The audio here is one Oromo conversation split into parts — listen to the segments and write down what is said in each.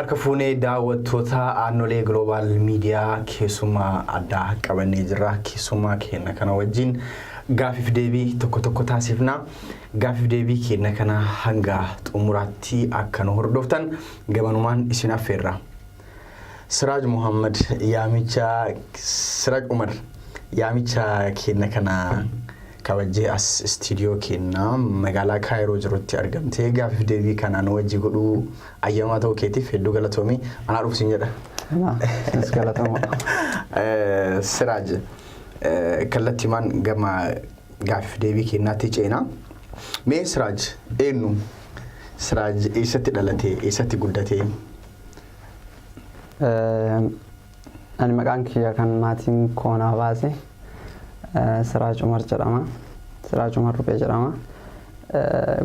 Harka fuunee daawwattoota Aannolee Global Media, keessummaa addaa qabannee jirra. Keessummaa keenya kana wajjin gaafiif deebii tokko tokko taasifna. Gaafiif deebii keenya kana hanga xumuraatti akka nu hordoftan gamanumaan isin affeerra. Siraaj Muhammad, yaamicha, Siraaj Umar, yaamicha keenya kana kabajjee as istiidiyoo keenya magaalaa Kaayiroo jirutti argamtee gaafiif deebii kana nu wajji godhuu ayyamaa ta'uu keetiif hedduu galatoomi. Anaa dhufu siin jedha. Isinis galatoomaa. Siraaj, kallattiimaan gama gaafiif deebii keenyaatti ceena. Mee Siraaj eenyu? Siraaj eessatti dhalate? Eessatti guddate? Ani maqaan kiyya kan maatiin koo naa baase Siraaj Umar jedhama. Siraaj Umar Ruphee jedhama.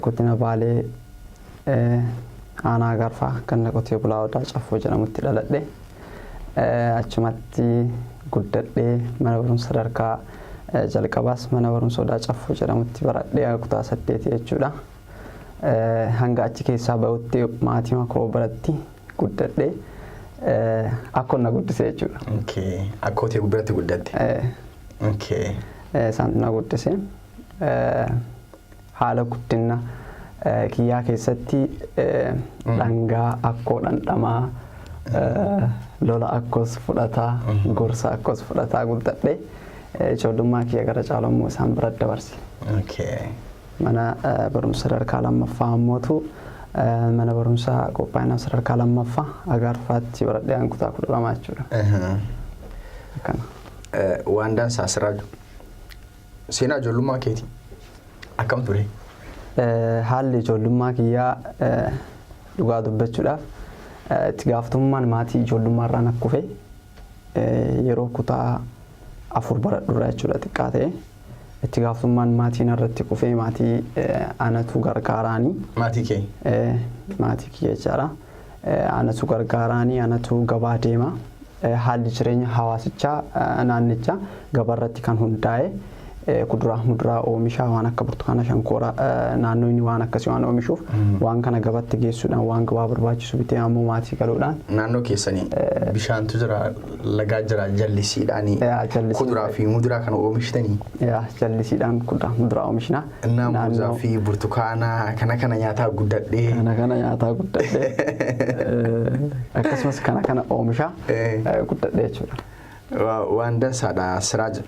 Godina Baalee, aanaa Garfaa, ganda qotee bulaa Odaa Caffoo jedhamutti dhaladhe. Achumatti guddadhee mana barumsa sadarkaa jalqabaas mana barumsa Odaa Caffoo jedhamutti baradhee kutaa 8 jechuudha. Hanga achi keessaa bahutti maatii koo biratti guddadhee akkoon na guddise jechuudha. Okay. Akkoo tee biratti guddatte. Okay. Isaan na guddise. Haala guddina kiyyaa keessatti dhangaa akkoo dhandhamaa, lola akkoos fudhataa, gorsa akkoos fudhataa guddadhe. Ijoollummaa kiyya gara caalu immoo isaan bira dabarse. Mana barumsa sadarkaa lammaffaa ammootu mana barumsaa qophaa'ina sadarkaa lammaffaa Agaarfaatti baradhee an kutaa 12 jechuudha. Akkana. Waan dansaa, Siraaj. Seenaa ijoollummaa keetii akkam ture? Haalli ijoollummaa kiyyaa, dhugaa dubbachuudhaaf, itti gaafatamummaan maatii ijoollummaa irraa na kufe yeroo kutaa 4 baradhurraa jechuudha. Xiqqaa ta'e itti gaafatamummaan maatii narratti kufee, maatii anatu gargaaraanii. Maatii kee? Maatii kiyya jechaadha. Anatu gargaaraanii, anatu gabaa deema. Haalli jireenya hawaasichaa naannichaa gabaarratti kan hundaa'e, kuduraa muduraa oomishaa, waan akka burtukaana, shankoora, naannoo inni waan akkasii waan oomishuuf, waan kana gabatti geessuudhaan waan gabaa barbaachisu bitee ammoo maatii galuudhaan. Naannoo keessanii bishaantu jira, lagaa jira, jallisiidhaanii kuduraa fi muduraa kana oomishtanii? Yaa, jallisiidhaan kuduraa muduraa oomishna. Innaa muuzaa fi burtukaana kana kana nyaataa guddadhee. Kana kana nyaataa guddadhee, akkasumas kana kana oomishaa guddadhee jechuudha. Waan dansaadha, Siraaj.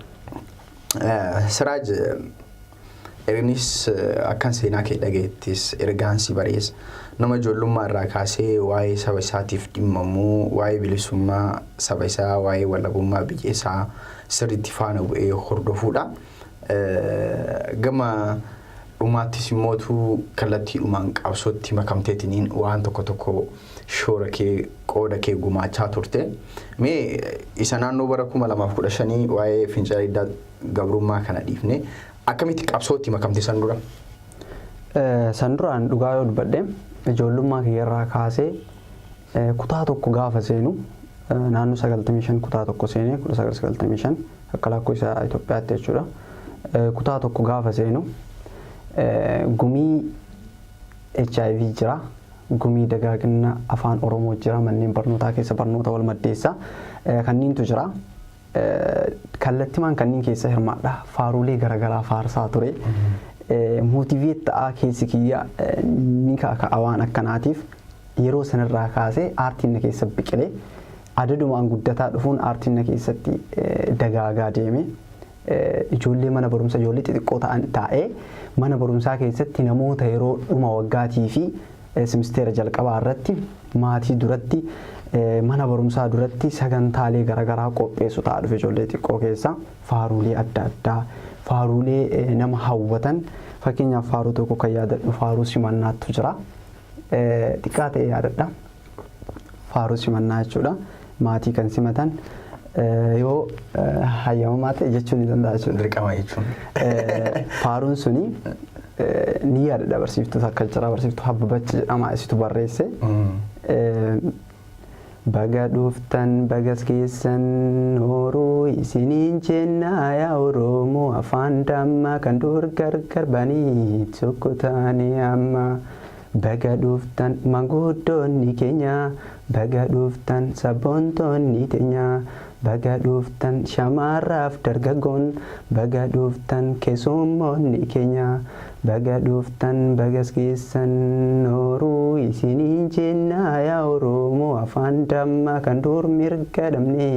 Siraaj, innis akkan seenaa kee dhageettis, ergaan si barees, nama ijoollummaa irraa kaasee waa'ee saba isaatiif dhimmamuu, waa'ee bilisummaa saba isaa, waa'ee walabummaa biyya isaa sirriitti faana bu'ee hordofuudha. Gama dhumaattis immootu kallattiidhumaan qabsootti makamteetiniin waan tokko tokko shoora kee, qooda kee gumaachaa turte. Mee isa naannoo bara 2015 waa'ee fincila diddaa gabrummaa kana dhiifne, akkamitti qabsootti makamte san dura? San duraan, dhugaa yoo dubbadhe, ijoollummaa kiyyarraa kaasee kutaa 1 gaafa seenu, naannoo 95 kutaa 1 seenee, 1995 akka lakkoofsa Itoophiyaatti jechuudha. Kutaa 1 gaafa seenu gumii HIV jira. Gumii dagaagina afaan Oromoo jira. Manneen barnootaa keessa barnoota wal maddeessa. Kanniintu jira. Kallattimaan kanneen keessa hirmaadha. Faaruulee garaagaraa faarsaa ture. Motivate ta'aa keessi kiyya ni kaka'a waan akkanaatiif. Yeroo sanarraa kaasee aartiin na keessa biqilee, adadumaan guddataa dhufuun aartiin na keessatti dagaagaa deeme. Ijoollee mana barumsa, ijoollee xixiqqoo ta'an taa'ee mana barumsaa keessatti namoota yeroo dhuma waggaatii fi simisteera jalqabaa irratti maatii duratti, mana barumsaa duratti sagantaalee garaagaraa qopheessu ta'a dhufe. Ijoollee xiqqoo keessa faaruulee adda addaa, faaruulee nama hawwatan, fakkeenyaaf faaruu tokko kan yaadadhu faaruu simannaattu jira. Xiqqaa ta'e yaadadha. Faaruu simannaa jechuudha. Maatii kan simatan yoo hayyamamaa ta'e jechuu ni danda'a jechuudha. Dirqama jechuun. Faaruun suni ni yaadadha. Barsiiftuu takka jira, barsiiftuu Habbabachi jedhama, isitu barreesse. Baga dhuftan, bagas keessan hooruu isiniin jennaa, yaa Oromoo afaan dammaa, kan dur gargar banii tokko taane amma. Baga dhuftan maanguddoonni keenya, baga dhuftan sabboontoonni teenya, baga dhuftan shamarraaf dargaggoon, baga dhuftan keessummoonni keenya, baga dhuftan bagas keessan nooruu isiniin jenna yaa Oromoo afaan dammaa kan dur mirga dhabne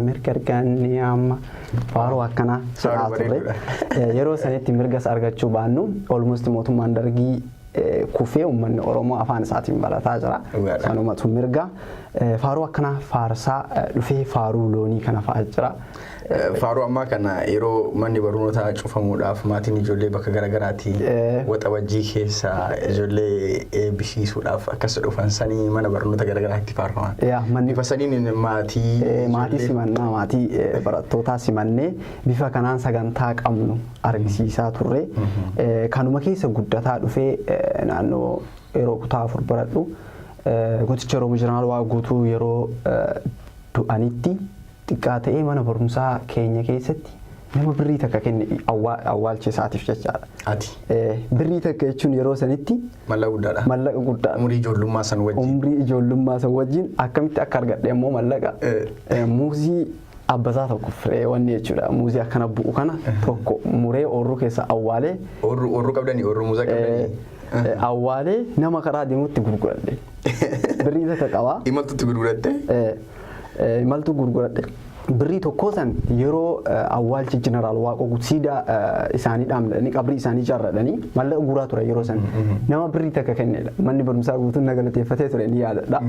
mirga arganne amma. Faaruu akkanaa jedhaa turre. Yeroo sanitti mirgas argachuu baannu, almost mootummaan Dargii kufee uummanni Oromoo afaan isaatiin barataa jira. Sanumatu mirga. Faaruu akkanaa faarsaa dhufee faaruu loonii kana fa'aa jira. Faaruu ammaa kana yeroo manni barnootaa cufamuudhaaf maatiin ijoollee bakka garagaraatti Waxabajjii keessa ijoollee eebbisiisuudhaaf akkas dhufan sanii mana barnoota garagaraatti faarfaman. Bifa saniin maatii Maatii simannaa, maatii barattootaa simannee bifa kanaan sagantaa qabnu argisiisaa turre. Kanuma keessa guddataa dhufee naannoo yeroo kutaa 4 baradhu goticha Oromoo Jeneraal Waaqoo Guutuu yeroo du'anitti xiqqaa ta'ee mana barumsaa keenya keessatti nama birrii 1 kenne awwaalcha isaatiif jechaadha. Ati? Birrii 1 jechuun yeroo sanitti Mallaqa guddaadha. Mallaqa guddaadha. Umurii ijoollummaa san wajjin. Umurii ijoollummaa san wajjin akkamitti akka argadhe ammoo mallaqa muuzii abbasaa tokko firee wanni jechuudha. Muuzii akkana bu'u kana tokko muree oorruu keessa awwaalee. Oorruu qabdanii, oorruu muuzaa qabdanii. Awwaalee nama karaa deemutti gurguradhe. Birrii 1 qaba. Imaltutti gurguratte? Imaltuu gurguradhe. Birrii tokkoo san yeroo awwaalchi Jeneraal Waaqoo Guutuu siidaa isaanii dhaabnanii qabrii isaanii ijaarradhanii mallaqa guuraa ture yeroo san. Nama birrii 1 kennedha. Manni barumsaa guutuun na galateeffatee ture ni yaadadha.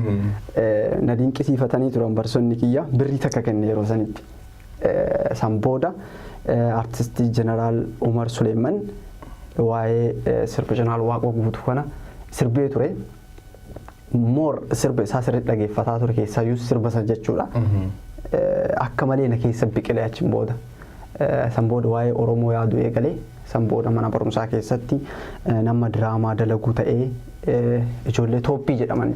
Na dinqisiifatanii turan barsiisonni kiyya, birrii 1 kenne yeroo sanitti. San booda artistii Jeneraal Umar Suleeman waa'ee sirba Jeneraal Waaqoo Guutuu kana sirbee ture. Moor sirba isaa sirriitti dhageeffataa ture, keessaayyuu sirba san jechuudha. Akka malee na keessa biqilee achiin booda. San booda waa'ee Oromoo yaaduu eegalee, san booda mana barumsaa keessatti nama diraamaa dalaguu ta'ee, ijoollee tooppii jedhaman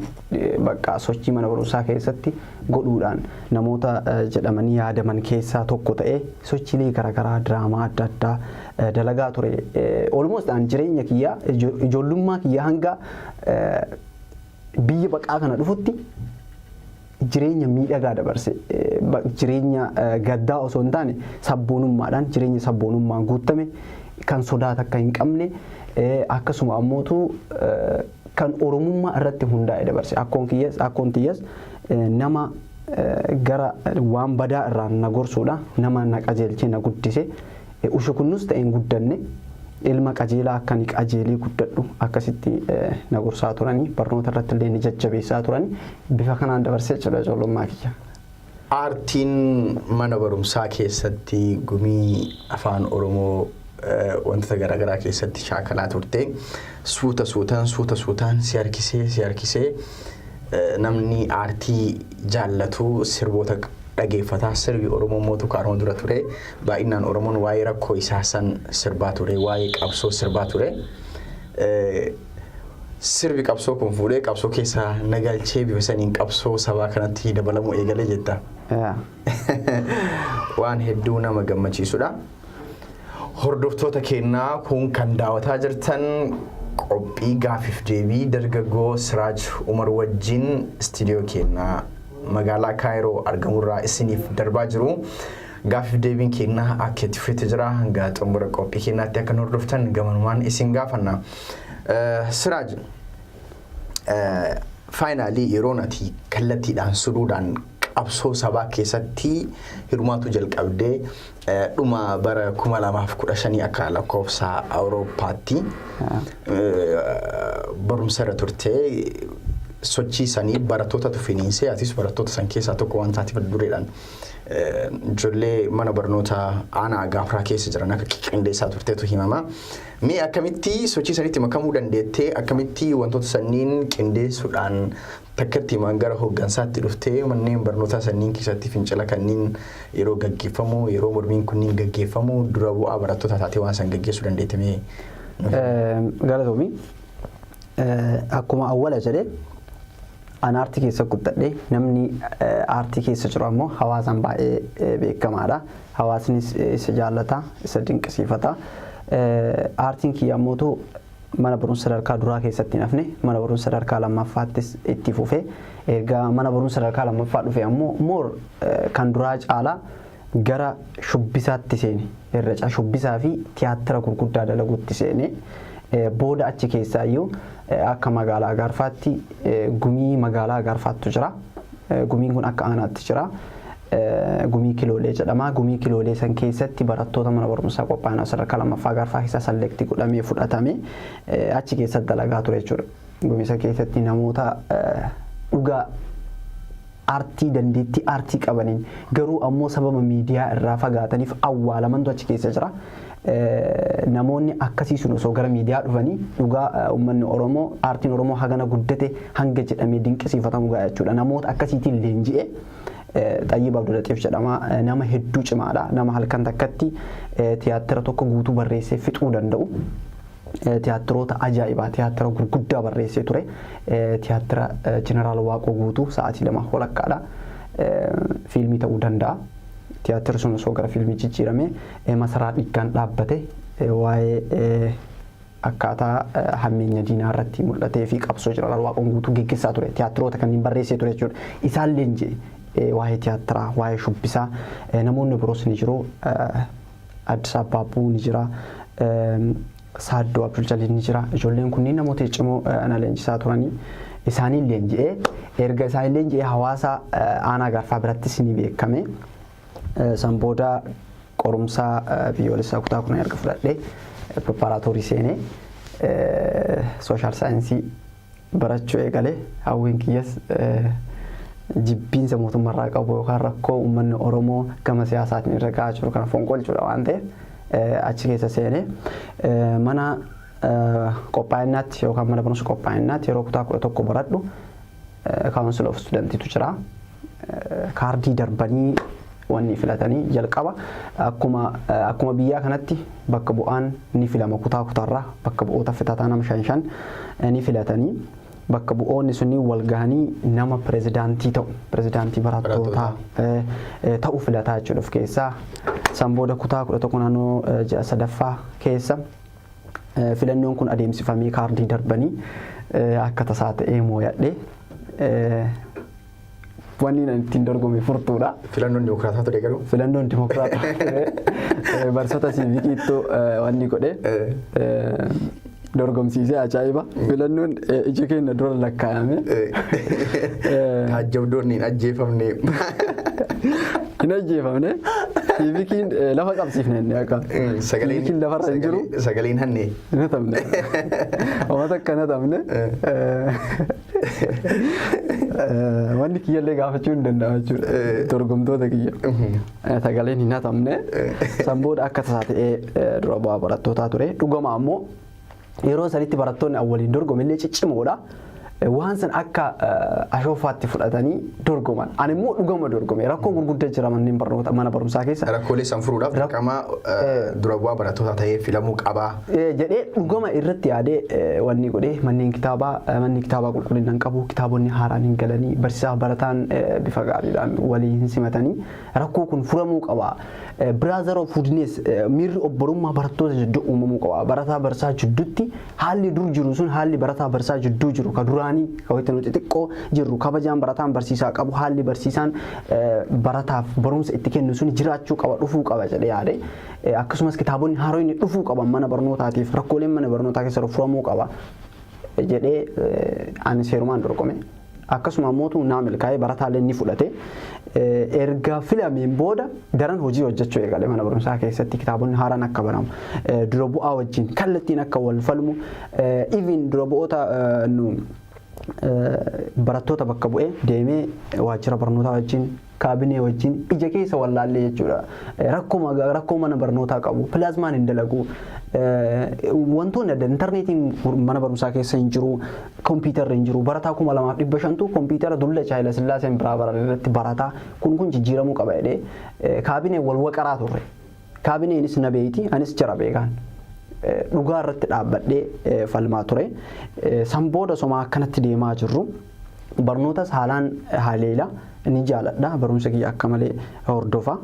bakka sochii mana barumsaa keessatti godhuudhaan namoota jedhamanii yaadaman keessaa tokko ta'ee sochiilee garaagaraa diraamaa adda addaa dalagaa ture. Almost an jireenya kiyyaa ijoollummaa kiyyaa hanga biyya baqaa kana dhufutti jireenya miidhagaa dabarse, jireenya gaddaa osoo hin taane sabboonummaadhaan, jireenya sabboonummaan guutame kan sodaa takka hin qabne, akkasuma ammootu kan Oromummaa irratti hundaa'e dabarse. Akkoon kiyyas, akkoon tiyyas nama gara waan badaa irraa na gorsuudha, nama na qajeelchee na guddise. Ushukunnus ta'e hin guddanne, ilma qajeelaa akka ani qajeelee guddadhu akkasitti na gorsaa turanii, barnoota irratti illee ni jajjabeessaa turanii, bifa kanaan dabarsee jechuudha ijoollummaa kiyya. Aartiin mana barumsaa keessatti gumii afaan Oromoo wantoota garaagaraa keessatti shaakalaa turte. Suuta suutaan suuta suutaan si harkisee si harkisee namni aartii jaallatu sirboota dhageeffataa, sirbi Oromoo mootu kaaruma dura ture. Baay'inaan Oromoon waa'ee rakkoo isaa san sirbaa ture, waa'ee qabsoo sirbaa ture. Sirbi qabsoo kun fuudhee qabsoo keessa na galchee bifa saniin qabsoo sabaa kanatti dabalamuu eegalee jetta. Waan hedduu nama gammachiisudha. Hordoftoota keenyaa, kun kan daawwataa jirtan qophii gaafiif deebii dargaggoo Siraaj Umar wajjin istiidiyoo keenyaa magaalaa Kaayiroo argamurraa isiniif darbaa jiru. Gaafiif deebiin keenyaa akka itti fufetti jira. Hanga xumura qophii keenyaatti akka nu hordoftan gamanumaan isin gaafanna. Siraaj, finally yeroon ati kallattiidhaan suduudhaan qabsoo sabaa keessatti hirmaatu jalqabdee dhuma bara 2015 akka lakkoofsa Awurooppaatti barumsa irra turtee, sochii sanii barattootatu finiinsee, atis barattoota san keessaa tokko waan taateef dureedhaan ijoollee mana barnoota aanaa Gaafraa keessa jiran akka qindeessaa turteetu himama. Mee akkamitti sochii sanitti makamuu dandeettee, akkamitti wantoota sanniin qindeessuudhaan takkatti himaan gara hooggansaatti dhuftee, manneen barnootaa sanniin keessatti fincila kanneen yeroo gaggeeffamu, yeroo mormiin kunniin gaggeeffamu dura bu'aa barattoota taatee waan san gaggeessuu dandeette mee? Galatoomi. Akkuma awwala jedhee, an aartii keessa guddadhe. Namni aartii keessa jiru ammoo hawaasaan baay'ee beekamaadha. Hawaasnis isa jaallata, isa dinqisiifata. Aartiin kiyya ammootu Mana barumsa sadarkaa duraa keessatti hin hafne, mana barumsa sadarkaa lammaffaattis itti fufe. Erga mana barumsa sadarkaa lammaffaa dhufe ammoo more kan duraa caalaa gara shubbisaatti seene. Irra shubbisaa fi tiyaatira gurguddaa dalaguutti seene. Booda achi keessaayyuu akka magaalaa Agaarfaatti gumii magaalaa Agaarfaattu jira. Gumiin kun akka aanaatti jira. Gumii Kiloolee jedhama. Gumii Kiloolee san keessatti barattoota mana barumsaa qophaa'ina sadarkaa lammaffaa Agaarfaa keessaa select godhamee fudhatame achi keessatti dalagaa ture jechuudha. Gumii san keessatti namoota dhugaa aartii, dandeettii aartii qabaniin garuu ammoo sababa miidiyaa irraa fagaataniif awwaalamantu achi keessa jira. Namoonni akkasii sun osoo gara miidiyaa dhufanii dhugaa uummanni Oromoo, aartiin Oromoo hagana guddate hanga jedhamee dinqisiifatamu ga'a jechuudha. Namoota akkasiitiin leenji'ee, Xayyib Abdulaxiif jedhama. Nama hedduu cimaadha. Nama halkan takkatti tiyaatira tokko guutuu barreessee fixuu danda'u. Tiyaatiroota ajaa'ibaa, tiyaatira gurguddaa barreessee ture. Tiyaatira Jeneraal Waaqoo Guutuu sa'aatii 2 walakkaadha. Fiilmii ta'uu danda'a. Tiyaatirri sun osoo gara fiilmii jijjiiramee, Masaraa Dhiiggaan Dhaabbate, waa'ee akkaataa hammeenya diinaa irratti mul'atee fi qabsoo Jeneraal Waaqoon Guutuu geggeessaa ture. Tiyaatiroota kanneen barreessee ture jechuudha. Isaan leenji'e waa'ee tiyaatiraa, waa'ee shubbisaa, namoonni biroos ni jiru. Addis Abbaabbuu ni jira. Saaddoo Abdul Jaliil ni jira. Ijoolleen kunniin namoota ciccimoo na leenjisaa turanii. Isaaniin leenji'ee, erga isaaniin leenji'ee hawaasa aanaa Agaarfaa birattis ni beekame. San booda qorumsa biyyoolessaa kutaa 10 erga fudhadhee preparatory seenee social science barachuu eegale. Hawwiin kiyyas jibbiinsa mootummaarraa qabu yookaan rakkoo uummanni Oromoo gama siyaasaatiin irra gahaa jiru kana fonqolchuudha waan ta'eef achi keessa seenee mana qophaa'innaatti yookaan mana barumsa qophaa'innaatti yeroo kutaa 11 baradhu council of studentiitu jira. Kaardii darbanii wanni filatanii jalqaba akkuma biyyaa kanatti bakka bu'aan ni filama. Kutaa kutaarraa bakka bu'oota fitataa nama shan shan ni filatanii, bakka bu'oonni sunni wal gahanii nama pirezidaantii ta'u, pirezidaantii barattootaa ta'u filataa jechuudha of keessaa. San booda kutaa 11 naannoo ji'a sadaffaa keessa filannoon kun adeemsifamee kaardii darbanii akka tasaa ta'ee mooyadhee, wanni ani ittiin dorgome furtuudha. Filannoon dimokiraataa ture garuu. Filannoon dimokiraataa ture. Barsoota siivikiittuu wanni godhe dorgomsiisee, ajaa'iba. Filannoon ija keenya dura lakkaa'ame. Taajjabdoonni hin ajjeefamne. Hin ajjeefamne. Siivikiin lafa qabsiifne inni akka. Siivikiin lafarra hin jiru. Sagaleen hanne. Hin hatamne. Uummata akka hin hatamne. Wanni kiyyallee gaafachuu hin danda'u jechuudha. Dorgomtoota kiyya. Sagaleen hin hatamne. San booda akka tasaa ta'ee dura bu'aa barattootaa ture. Dhugama ammoo yeroo sanitti barattoonni waliin dorgome illee ciccimoodha. Waan san akka ashoofaatti fudhatanii dorgoman. Ani immoo dhugama dorgome. Rakkoo gurguddaa jira manneen barnoota, mana barumsaa keessa. Rakkoolee san furuudhaaf dirqama dura bu'aa barattootaa ta'ee filamuu qabaa. Jedhee dhugama irratti yaadee wanni godhee manneen kitaabaa, manni kitaabaa qulqullina hin qabu, kitaabonni haaraan hin galanii, barsiisaa barataan bifa gaariidhaan walii hin simatanii, rakkoo kun furamuu qaba. Brotherhoodness, miirri obborummaa barattoota jidduu uumamuu qaba. Barataa barsiisaa jidduutti haalli dur jiru sun, haalli barataa barsiisaa jidduu jiru ka duraanii, ka wayita nuti xixiqqoo jirru, kabajaan barataan barsiisaa qabu, haalli barsiisaan barataaf barumsa itti kennu sun jiraachuu qaba, dhufuu qaba jedhee yaade. Akkasumas kitaabonni haaroonni dhufuu qaban mana barnootaatiif, rakkooleen mana barnootaa keessa furamuu qaba jedhee ani seerumaan dorgome. Akkasuma ammoo naa milkaa'ee, barataallee ni fudhate. Erga filameen booda daran hojii hojjechuu eegale. Mana barumsaa keessatti kitaabonni haaraan akka banamu, dura bu'aa wajjin kallattiin akka wal falmu, even dura bu'oota nu barattoota bakka bu'ee deemee waajjira barnootaa wajjin, kaabinee wajjin ija keessa wallaallee jechuudha. Rakkoo mana barnootaa qabu, pilaazmaan hin dalagu, wantoonni adda, intarneetiin mana barumsaa keessa hin jiru, kompiitarri hin jiru, barataa 2500tu kompiitara dullacha Haayila Sillaaseen biraa barate irratti barataa, kun jijjiiramuu qaba jedhee kaabinee wal waqaraa turre. Kaabineenis na beeyti, anis jara beekaan. Dhugaa irratti dhaabbadhee falmaa ture. San booda somaa akkanatti deemaa jirru. Barnootas haalaan haleela ni jaaladha. Barumsa kiyya akka malee hordofa.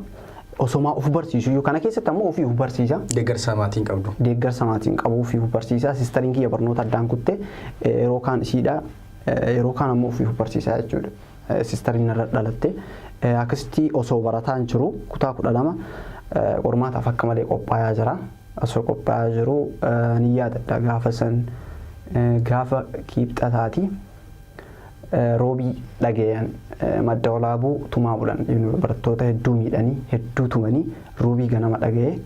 Osomaa of barsiisu kana keessatti ammoo ofii of barsiisa. Deeggarsa maatiin qabdu. Deeggarsa maatiin qabu ofii of barsiisa. Sistariin kiyya barnoota addaan kutte yeroo kaan isiidha, yeroo kaan ammoo ofii of barsiisa jechuudha. Sistariin irra dhalatte. Akkasitti osoo barataan jiru kutaa 12 qormaataaf akka malee qophaayaa jira. Osoo qophaayaa jiru ni yaadadha gaafa san gaafa kiibxataati. Roobii dhagayan Madda Walaabuu tumaa bulan, barattoota hedduu miidhanii, hedduu tumanii, roobii ganama dhaga'ee.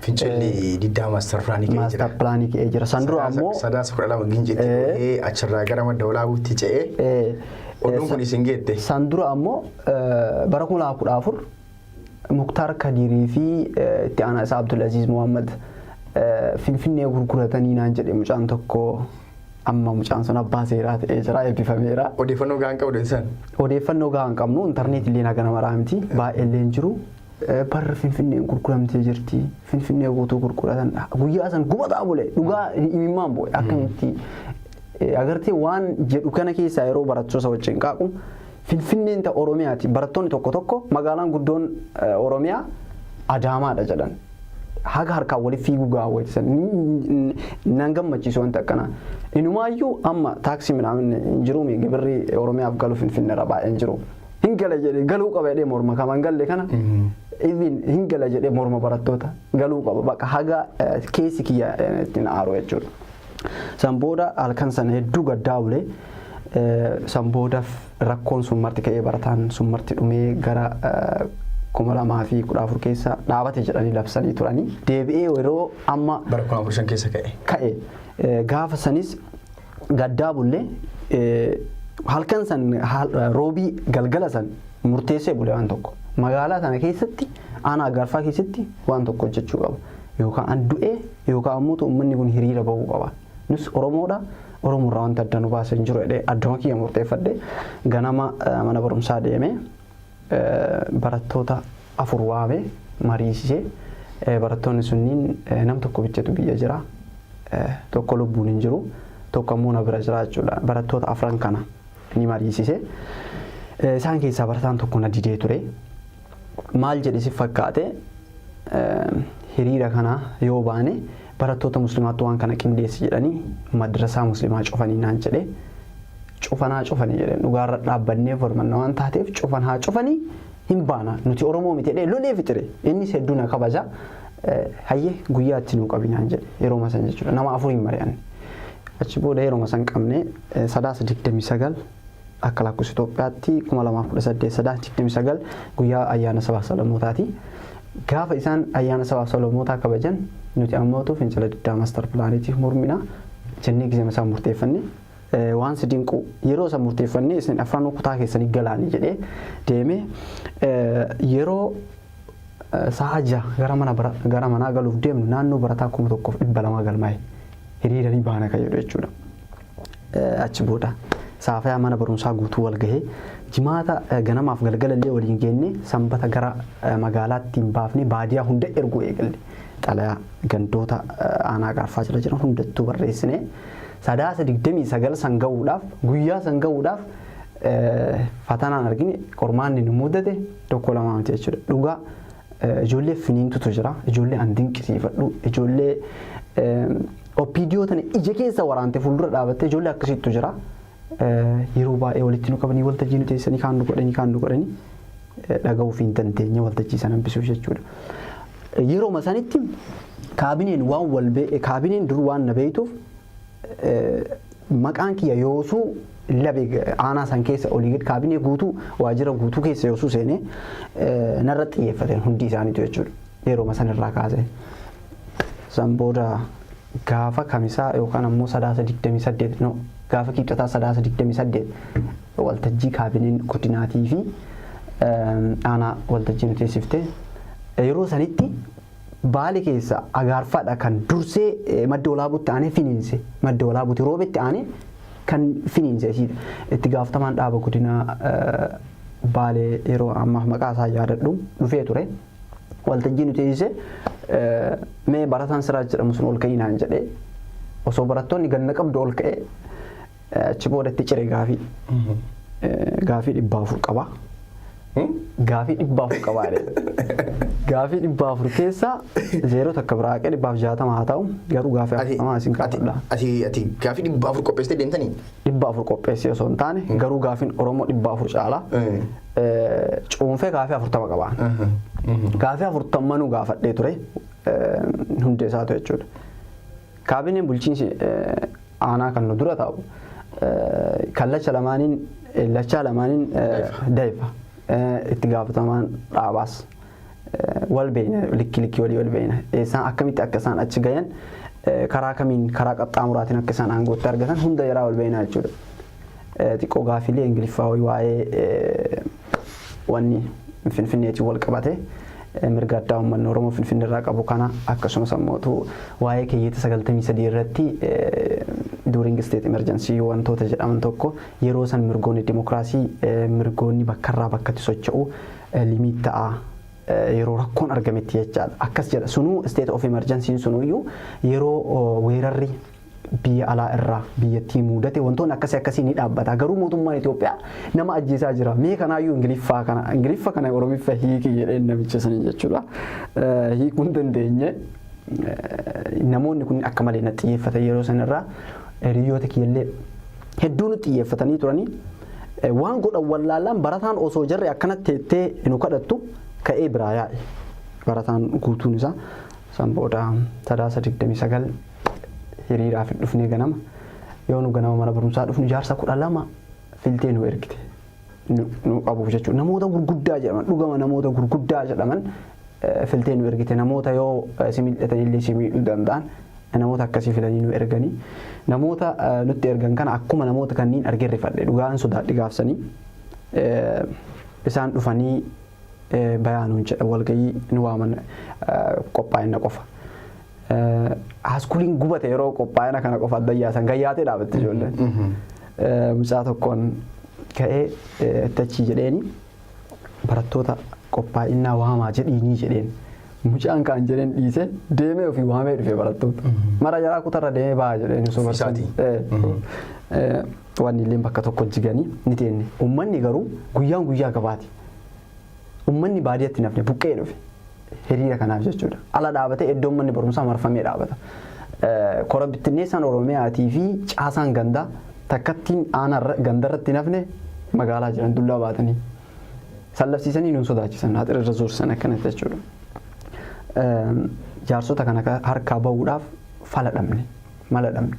Fincilli diddaa master planii ka'ee jira. Master planii ka'ee jira. San dura ammoo Sadaasa 12 Gincitti dhufee achirraa gara Madda Walaabuutti ce'ee oduun kun isin geette. San dura ammoo bara 2014 Muktaar Kadiirii fi itti aanaa isaa Abdulaziz Muhammad Finfinnee gurguratanii naan jedhe mucaan tokko. Amma mucaan sun abbaa seeraa ta'ee jira, eebbifameera. Odeeffannoo gahaan qabdu isaan. Odeeffannoo gahaan qabnu, intarneetii illee haga nama miti, baay'ee illee hin jiru. Barra Finfinneen gurguramtee jirti. Finfinnee guutuu gurguratan. Guyyaa san gubataa bule, dhugaa imimmaan bu'e. Akkamitti agartee waan jedhu kana keessaa yeroo barattoota wajjin qaaqu, Finfinneen ta Oromiyaati. Barattoonni tokko tokko magaalaan guddoon Oromiyaa Adaamaadha jedhan. Haga harkaan walitti fiiguu gaawwatisan nan gammachiisu wanti akkanaa. Inumaayyuu amma taaksii midhaan hin jiru, gibirri Oromiyaaf galu Finfinneerra baay'een jiru. Hin gala jedhee, galuu qaba jedhee morma kama hin galle kana. Even hin gala jedhee morma, barattoota galuu qaba bakka haga keessi kiyya ittiin aaru jechuudha. San booda halkan sana hedduu gaddaa bulee, san booda rakkoon sun marti ka'ee, barataan sun marti dhumee, gara 2014 keessa dhaabate jedhanii labsanii turanii. Deebi'ee yeroo amma Bara 2015 keessa ka'e. Ka'e, gaafa sanis gaddaa bullee, halkan san roobii galgala san murteessee bule waan tokko. Magaalaa sana keessatti, aanaa Agaarfaa keessatti waan tokko hojjechuu qaba. Yookaan an du'ee yookaan ammoo uummanni kun hiriira bahuu qaba. Nus Oromoodha. Oromoorraa wanta adda nu baasee hin jiru jedhee adduma kiyya murteeffadhe, ganama mana barumsaa deemee barattoota afur waamee mariisisee, barattoonni sunniin nam tokko bichatu biyya jira. Tokko lubbuun hin jiru. Tokko ammoo na bira jira jechuudha. Barattoota afran kana ni mariisise. Isaan keessaa barataan tokko na didee ture. Maal jedhe si fakkaate? Hiriira kana yoo baane barattoota musliimaatti waan kana qindeessi jedhanii madrasaa musliimaa cufanii naan jedhe. Cufanaa cufanii jedheen, dhugaarra dhaabbannee falmanna waan taateef cufan haa cufanii, hin baana, nuti Oromoo miti jedhee lolee fixire. Innis hedduu na kabaja. Hayyee, guyyaa itti nuu qabi naan jedhe yeroo san jechuudha. Nama afuriin mari'anne. Achi booda yeroo san qabne, Sadaasa 29 akka lakkoofsa Itoophiyaatti 2018, Sadaasa 29 guyyaa ayyaana sabaaf sablammootaati. Gaafa isaan ayyaana sabaaf sablammootaa kabajan nuti ammootu fincila diddaa master planiitiif mormina jennee gizema isaan murteeffanne. Waan si dinqu, yeroo isa murteeffannee isin afranuu kutaa keessanii galaanii jedhee deeme, yeroo sa'a 6 gara mana gara manaa galuuf deemnu naannoo barataa 1200 galmaa'e hiriiranii baana kan jedhu jechuudha. Achi booda saafayaa mana barumsaa guutuu wal gahee, jimaata ganamaaf galgala illee waliin geenne, sanbata gara magaalaatti hin baafne, baadiyaa hunda erguu eegalle. Xalayaa gandoota aanaa Gaarfaa jala jiran hundattuu barreessine, Sadaasa 29 san gahuudhaaf, guyyaa san gahuudhaaf fatanaan argine, qormaanni nu mudate tokko lama miti jechuudha. Dhugaa ijoollee finiintutu jira. Ijoollee an dinqisiifadhu. Ijoollee OPDO tana ija keessa waraante fuuldura dhaabattee, ijoollee akkasittu jira. Yeroo baay'ee walitti nu qabanii waltajjii nu teessanii kaan nu godhanii kaan nu godhanii dhaga'uuf hin dandeenye waltajjii sana hambisuuf jechuudha. Yeroo sanitti kaabineen waan wal kaabineen dur waan na beektuuf maqaan kiyya yoosuu labe aanaa san keessa olii gad kaabinee guutuu, waajjira guutuu keessa yoosuu seenee narra xiyyeeffateen hundi isaaniitu jechuudha. Yeroo san irraa kaasee. San booda gaafa kamisaa yookaan ammoo Sadaasa 28, no, gaafa kibxataa Sadaasa 28 waltajjii kaabineen godinaatii fi aanaa waltajjii nu teessifte. Yeroo sanitti Baale keessa Agaarfaadha kan dursee Madda Walaabuutti aanee finiinse. Madda Walaabuutti Roobetti aanee kan finiinse isiidha. Itti gaafatamaan dhaaba godinaa Baalee yeroo ammaaf maqaa isaa yaadadhu dhufee ture. Waltajjii nu teessise, mee barataan Siraaj jedhamu sun ol ka'ii naan jedhee, osoo barattoonni ganna qabdu ol ka'ee, achi booda itti cire gaafii. Gaafii 400 qaba. Gaafii 400 qabaa jedhe. Gaafii 400 keessaa zeeroo takka biraa haqee 160 haa ta'u, garuu gaafii 40 isin gaafadha. Ati gaafii 400 qopheessitee deemtanii? 400 qopheessee osoo hin taane, garuu gaafiin Oromoo 400 caala. Cuunfee gaafii 40 qaba. Gaafii 40nuu gaafadhee ture hundee isaatu jechuudha. Kaabineen bulchiinsi aanaa kan nu dura taa'u kallacha lamaaniin, lachaa lamaaniin dayfa, itti gaafatamaan dhaabaas wal beeyna, likki likki walii wal beeyna. Isaan akkamitti akka isaan achi gayan, karaa kamiin karaa qaxxaamuraatiin akka isaan aangootti argatan hunda yaraa wal beeyna jechuudha. Xiqqoo gaafiilee Ingiliffaa waa'ee wanni Finfinneetiin wal qabate, mirga addaa uummanni Oromoo Finfinnee irraa qabu kana, akkasumas ammoo waa'ee keeyyata 93 irratti during state emergency wantoota jedhaman tokko, yeroo san mirgoonni dimokiraasii, mirgoonni bakkarraa bakkatti socho'u limit ta'a yeroo rakkoon argametti jechaadha. Akkas jedha. Sunuu state of emergency sunuyyuu yeroo weerarri biyya alaa irraa biyyattii mudate wantoonni akkasii akkasii ni dhaabbata. Garuu mootummaan Itoophiyaa nama ajjeesaa jira. Mee kanaayyuu Ingiliffaa kana, Ingiliffa kana Oromiffa hiiki jedheen namicha sanii jechuudha. Hiikuu hin dandeenye. Namoonni kun akka malee na xiyyeeffatan. Yeroo sanarraa hiriyoota kiyyallee hedduu nu xiyyeeffatanii turanii waan godhan wallaalaan. Barataan osoo jarri akkanatti teettee nu kadhattu ka'ee biraa yaa'e. Barataan guutuun isaa san booda Sadaasa 29 hiriiraaf hin dhufnee. Ganama yoo nu ganama mana barumsaa dhufnu jaarsa 12 filtee nu ergite nu qabuuf jechuudha. Namoota gurguddaa jedhaman, dhugama namoota gurguddaa jedhaman filtee nu ergite. Namoota yoo si miidhatan illee si miidhuu danda'an, namoota akkasii filanii nu erganii. Namoota nutti ergan kana akkuma namoota kanneen argee rifadhe, dhugaan sodaadhi gaafsanii. Isaan dhufanii bayaanuun jedha, walgayii nu waaman qophaa'ina qofa. Haaskuliin gubate yeroo qophaa'ina kana qofa adda yaasan gayyaatee dhaabatte ijoolleen. Mucaa tokkoon ka'ee itti achii jedheeni, barattoota qophaa'inaa waamaa jedhiinii jedheen. Mucaan kaan jedheen dhiisee deemee ofii waamee dhufe barattoota. Mara jaraa kutarra deemee ba'a jedheen osoo Ofiisaatii. Wanni illee bakka tokko jiganii ni teenne. Uummanni garuu guyyaan guyyaa gabaati. Uummanni baadiyyaatti nafne buqqee dhufe. Hiriira kanaaf jechuudha. Ala dhaabatee iddoon manni barumsaa marfamee dhaabata. Kora bittinneessaan Oromiyaatii fi caasaan gandaa takkattiin aanaa gandarratti nafne magaalaa jiran dullaa baatanii. Sallabsiisanii nuun sodaachisan, haxira irra zoorsan akkanatti jechuudha. Jaarsota kana harkaa bahuudhaaf fala dhabne, mala dhabne.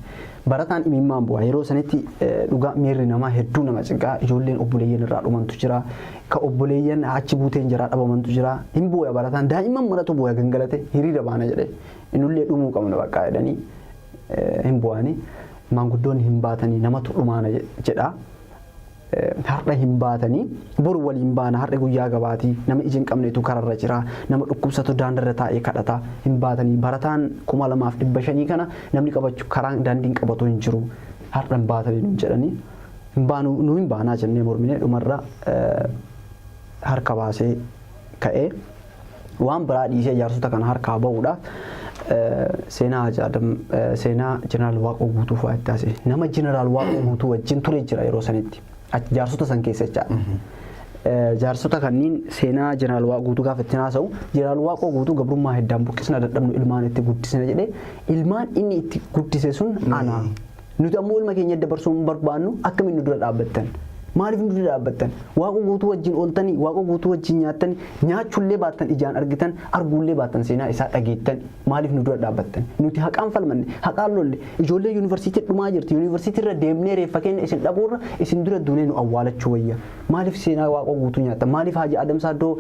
Barataan imimmaan bu'a. Yeroo sanitti dhugaa miirri namaa hedduu nama cinqaa. Ijoolleen obboleeyyan irraa dhumantu jira. Ka obboleeyyan achi buuteen jiraa dhabamantu jira. Hin booya barataan, daa'imman maratu booya gangalate, hiriira baana jedhee. Inullee dhumuu qabna bakka jedhanii hin bu'anii. Maanguddoonni hin baatanii, namatu dhumaana jedha. Har'a hin baatanii, boru waliin baana, har'a guyyaa gabaatii, nama ija hin qabnetu kararra jira, nama dhukkubsatu daandarra taa'ee kadhata, hin baatanii, barataan 2500 kana namni qabachuu karaan daandiin qabatu hin jiru, har'a hin baatanii nuun jedhanii, hin baanu, nu hin baanaa jennee mormine. Dhumarra harka baasee ka'ee waan biraa dhiisee jaarsota kana harkaa bahuudhaaf seenaa Haji Adam, seenaa Jeneraal Waaqoo Guutuu fa'aa itti haasa'e. Nama Jeneraal Waaqoo Guutuu wajjin ture jira yeroo sanitti. Jaarsota san keessa jechaadha. Jaarsota kanneen seenaa Jeneraal Waaqoo Guutuu gaafa itti haasa'u, Jeneraal Waaqoo Guutuu gabrummaa hiddaan buqqisna dadhabnu ilmaan itti guddisna jedhee, ilmaan inni itti guddise sun ana. Nuti ammoo ilma keenya dabarsuu hin barbaannu, akkamiin nu dura dhaabbattan? Maaliif nu dura dhaabbattan? Waaqa Guutuu wajjin ooltanii, Waaqa Guutuu wajjin nyaattanii, nyaachuullee baattan ijaan argitan, arguullee baattan seenaa isaa dhageettan, maaliif nu dura dhaabbattan? Nuti haqaan falmanne, haqaan lolle, ijoollee yuunivarsiitii dhumaa jirti, yuunivarsiitii irra deemnee reeffa keenya isin dhabuurra isin dura duunee nu awwaalachuu wayya. Maaliif seenaa Waaqa Guutuu nyaattan? Maaliif Haaji Adam Saaddoo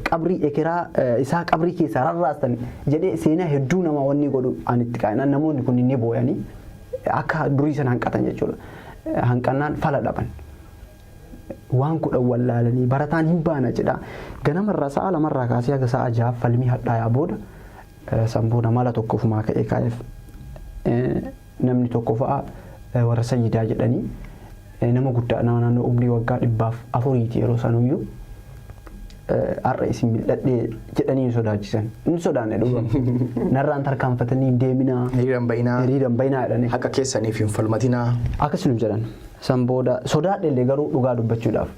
qabrii ekeraa isaa qabrii keessaa rarraastan jedhee seenaa hedduu nama wanni godhu ani itti qaa'inaan namoonni kun ni booyanii akka durii sana hanqatan jechuudha. Hanqannaan fala dhaban. Waan kudhan wallaalanii barataan hin baana jedha. Ganamarraa sa'a 2rraa kaasee haga sa'a 6 falmii hadhaayaa booda, san booda mala tokko ofumaa ka'ee kaa'eef. Namni tokko fa'a warra sayyidaa jedhanii nama guddaa, nama naannoo umrii waggaa 104ti yeroo sanuyyuu, har'a isin mil'adhee jedhanii hin sodaachisan. Hin sodaanne dhuga. Narraan tarkaanfatanii hin deeminaa. Hiriiraan bayinaa. Hiriiraan bayinaa jedhanii. Haqa keessaniif hin falmatinaa. Akkas nu jedhan. San booda sodaadhe illee garuu dhugaa dubbachuudhaaf.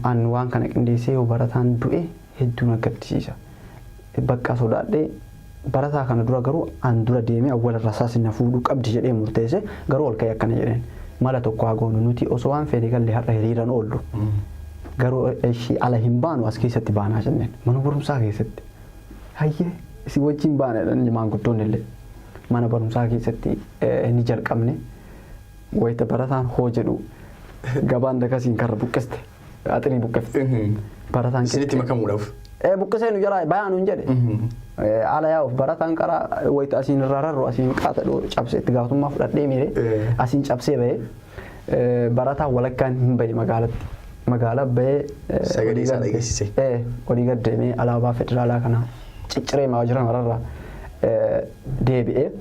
An waan kana qindeessee yoo barataan du'e hedduu na gaddisiisa. Bakka sodaadhee barataa kana dura garuu an dura deemee awwala rasaas na fuudhuu qabdi jedhee murteesse, garuu ol ka'ee akkana jedheen: mala tokko haa goonu, nuti osoo waan fedhe galle har'a hiriiran oollu. Garuu ishii ala hin baanu, as keessatti baanaa jenneen, mana barumsaa keessatti. Hayyee, isin wajjin baana jedhan maanguddoonni illee. Mana barumsaa keessatti ni jalqabne. Wayita barataan hoo jedhu gabaan dakasiin karra buqqiste. Axirii buqqifte. Barataan Isinitti makamuudhaaf. Buqqisee nu jalaa bayaa nuun jedhe. Ala yaa'uuf barataan karaa wayita asiin irraa rarru asiin qaata cabsee itti gaafatamummaa fudhadhee miire asiin cabsee bahee barataan walakkaan hin bahe magaalatti. Magaalaa bahee. Sagalee isaa dhageessise. Olii gad deemee alaabaa federaalaa kana cicciree waajjira mararraa deebi'ee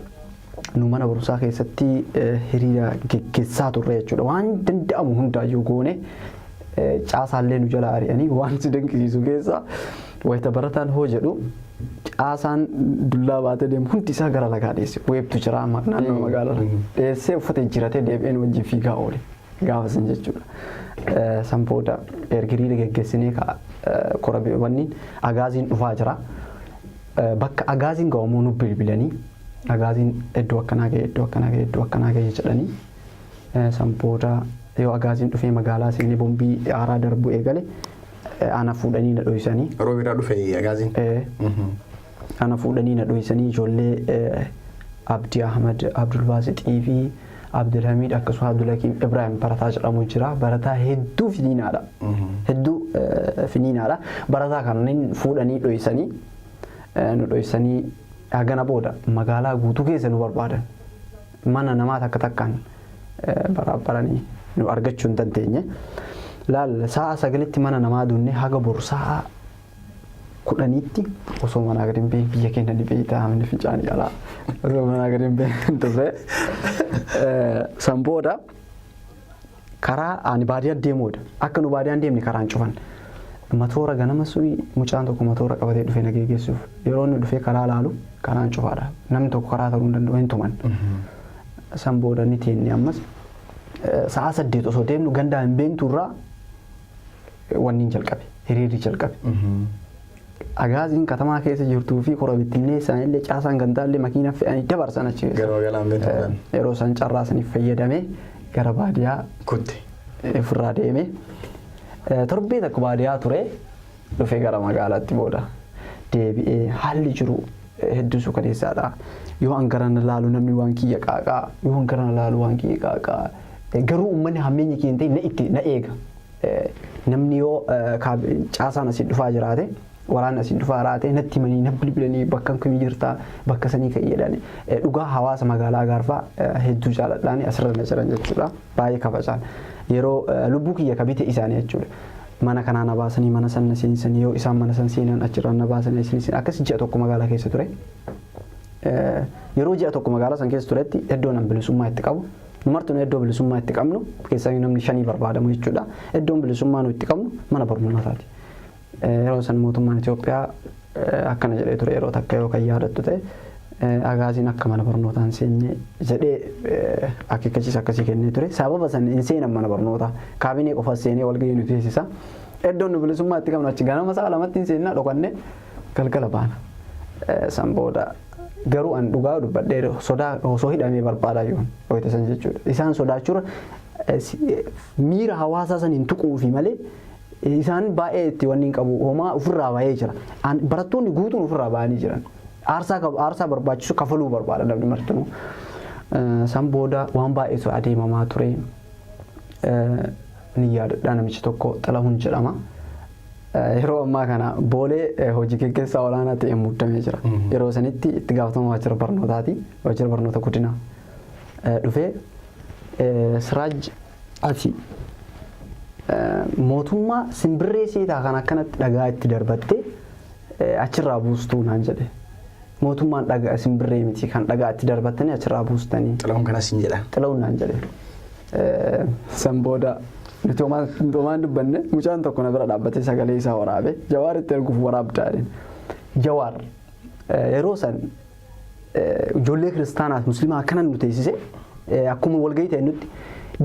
nu mana barumsaa keessatti hiriira geggeessaa turre jechuudha. Waan danda'amu hundaayyuu goone, caasaallee nu jala ari'anii. Waan si dinqisiisu keessa wayita barataan hoo jedhu caasaan dullaa baatee deemu hundi isaa gara lagaa dheesse. Weebtu jira naannoo magaalaa dheessee uffata jijjiiratee deebi'een wajjin fiigaa oole gaafa san jechuudha. San booda erga hiriira geggeessinee kora wanni agaaziin dhufaa jira. Bakka agaaziin ga'u nu bilbilanii, agaaziin iddoo akkanaa ga'e, iddoo akkanaa ga'e, iddoo akkanaa ga'e jedhanii. San booda yoo agaaziin dhufee magaalaa seenee bombii haaraa darbu eegale ana fuudhanii na dhoysanii. Roobiirraa dhufe agaaziin. Ana fuudhanii na dhoysanii ijoollee Abdii Ahmad, Abdul Baasixii fi Abdulhamid, akkasumas Abdulhakiim Ibrahim barataa jedhamu jira. Barataa hedduu finiinaadha. Hedduu finiinaadha. Barataa kanneen fuudhanii dhoysanii nu dhoysanii hagana booda magaalaa guutuu keessa nu barbaadan. Mana namaa takka takkaan baraabbaranii nu argachuu hin dandeenye. Laal, sa'a 9tti mana namaa dunne haga boru sa'a 10tti osoo manaa gadi hin bahin, biyya keenya ni beektaa, manni fincaanii alaa, osoo manaa gadi hin bahin turre. San booda karaa ani baadiyyaa deemuudha. Akka nu baadiyyaan deemne karaan cufan. Matoora ganama suni mucaan tokko matoora qabatee dhufee na geggeessuuf. Yeroo inni dhufee karaa laalu karaan cufaadha. Namni tokko karaa ta'uu hin danda'u, hin tuman. San booda ni teenne. Ammas sa'a 8 osoo deemnu gandaa hin beentu irraa wanni jalqabe, hiriirri jalqabe. Agaaziin katamaa keessa jirtuu fi kora bittinnee isaanillee caasaan gandaallee makiina fe'anii dabarsan achi keessa. Gara magaalaan beektu. Yeroo isaan carraa saniif fayyadamee gara baadiyyaa Kutte. ofirraa deeme. Torbee tokko baadiyyaa ture, dhufee gara magaalaatti booda deebi'ee haalli jiru hedduu suukaneessaadha. Yoo an gara na laalu namni waan kiyya qaaqaa, yoo an gara na laalu waan kiyya qaaqaa. Garuu uummanni hammeenya kiyya hin ta'in na itti na eega. Namni yoo caasaan asii dhufaa jiraate, waraanni asii dhufaa jiraate, natti himanii na bilbilanii, bakka kamii jirtaa, bakka sanii ka'ii jedhani. Dhugaa hawaasa magaalaa Gaarfaa hedduu jaaladhaani asirra na jiran jechuudha. Baay'ee kabajaan. Yeroo lubbuu kiyya ka bite isaanii jechuudha. Mana kanaa na baasanii mana san na seensanii, yoo isaan mana san seenan achirraa na baasanii asiin akkas ji'a tokko magaalaa keessa ture. Yeroo ji'a tokko magaalaa san keessa turetti iddoo nan bilisummaa itti qabu. Numartuu iddoo bilisummaa itti qabnu keessaa namni shanii barbaadamu jechuudha. Iddoon bilisummaa nu itti qabnu mana barnootaati. Yeroo san mootummaan Itoophiyaa akkana jedhee ture, yeroo takka yoo kan yaadattu ta'e, agaaziin akka mana barnootaa hin seenne jedhee akeekkachiisa akkasii kennee ture. Sababa san hin seenan mana barnootaa. Kaabinee qofa seenee walgahii nu teessisa. Iddoon nu bilisummaa itti qabnu achi, ganama sa'a 2tti hin seennaa, dhokanne galgala baana. San booda garuu an dhugaa dubbadhee sodaa osoo hidhamee barbaadaa jiru wayita san jechuudha. Isaan sodaachuurra miira hawaasaa san hin tuquufi malee isaan baay'ee itti wanni hin qabu, homaa ofirraa bahee jira. Barattoonni guutuun ofirraa bahanii jiran. Aarsaa barbaachisu kafaluu barbaada namni martinuu. San booda waan baay'eetu adeemamaa ture. Ni yaadadha, namichi tokko Xilahun jedhama. Yeroo ammaa kana Boolee hojii geggeessaa olaanaa ta'een muudamee jira. Yeroo sanitti itti gaafatama waajjira barnootaati. Waajjira barnoota godinaa. Dhufee, "Siraaj, ati mootummaa simbirree seetaa kan akkanatti dhagaa itti darbattee achirraa buustuu?" naan jedhe. "Mootummaan dhagaa simbirree miti kan dhagaa itti darbattanii achirraa buustanii." Xilahun kanas hin jedha. Xilahun naan jedhe. San booda nuti homaan dubbanne. Mucaan tokko na bira dhaabbatee sagalee isaa waraabe, Jawaar itti erguuf waraabdaa jedheen. Jawaar yeroo san ijoollee kiristaanaaf musliimaa akkanan nu teessise, akkuma walgahii ta'e nutti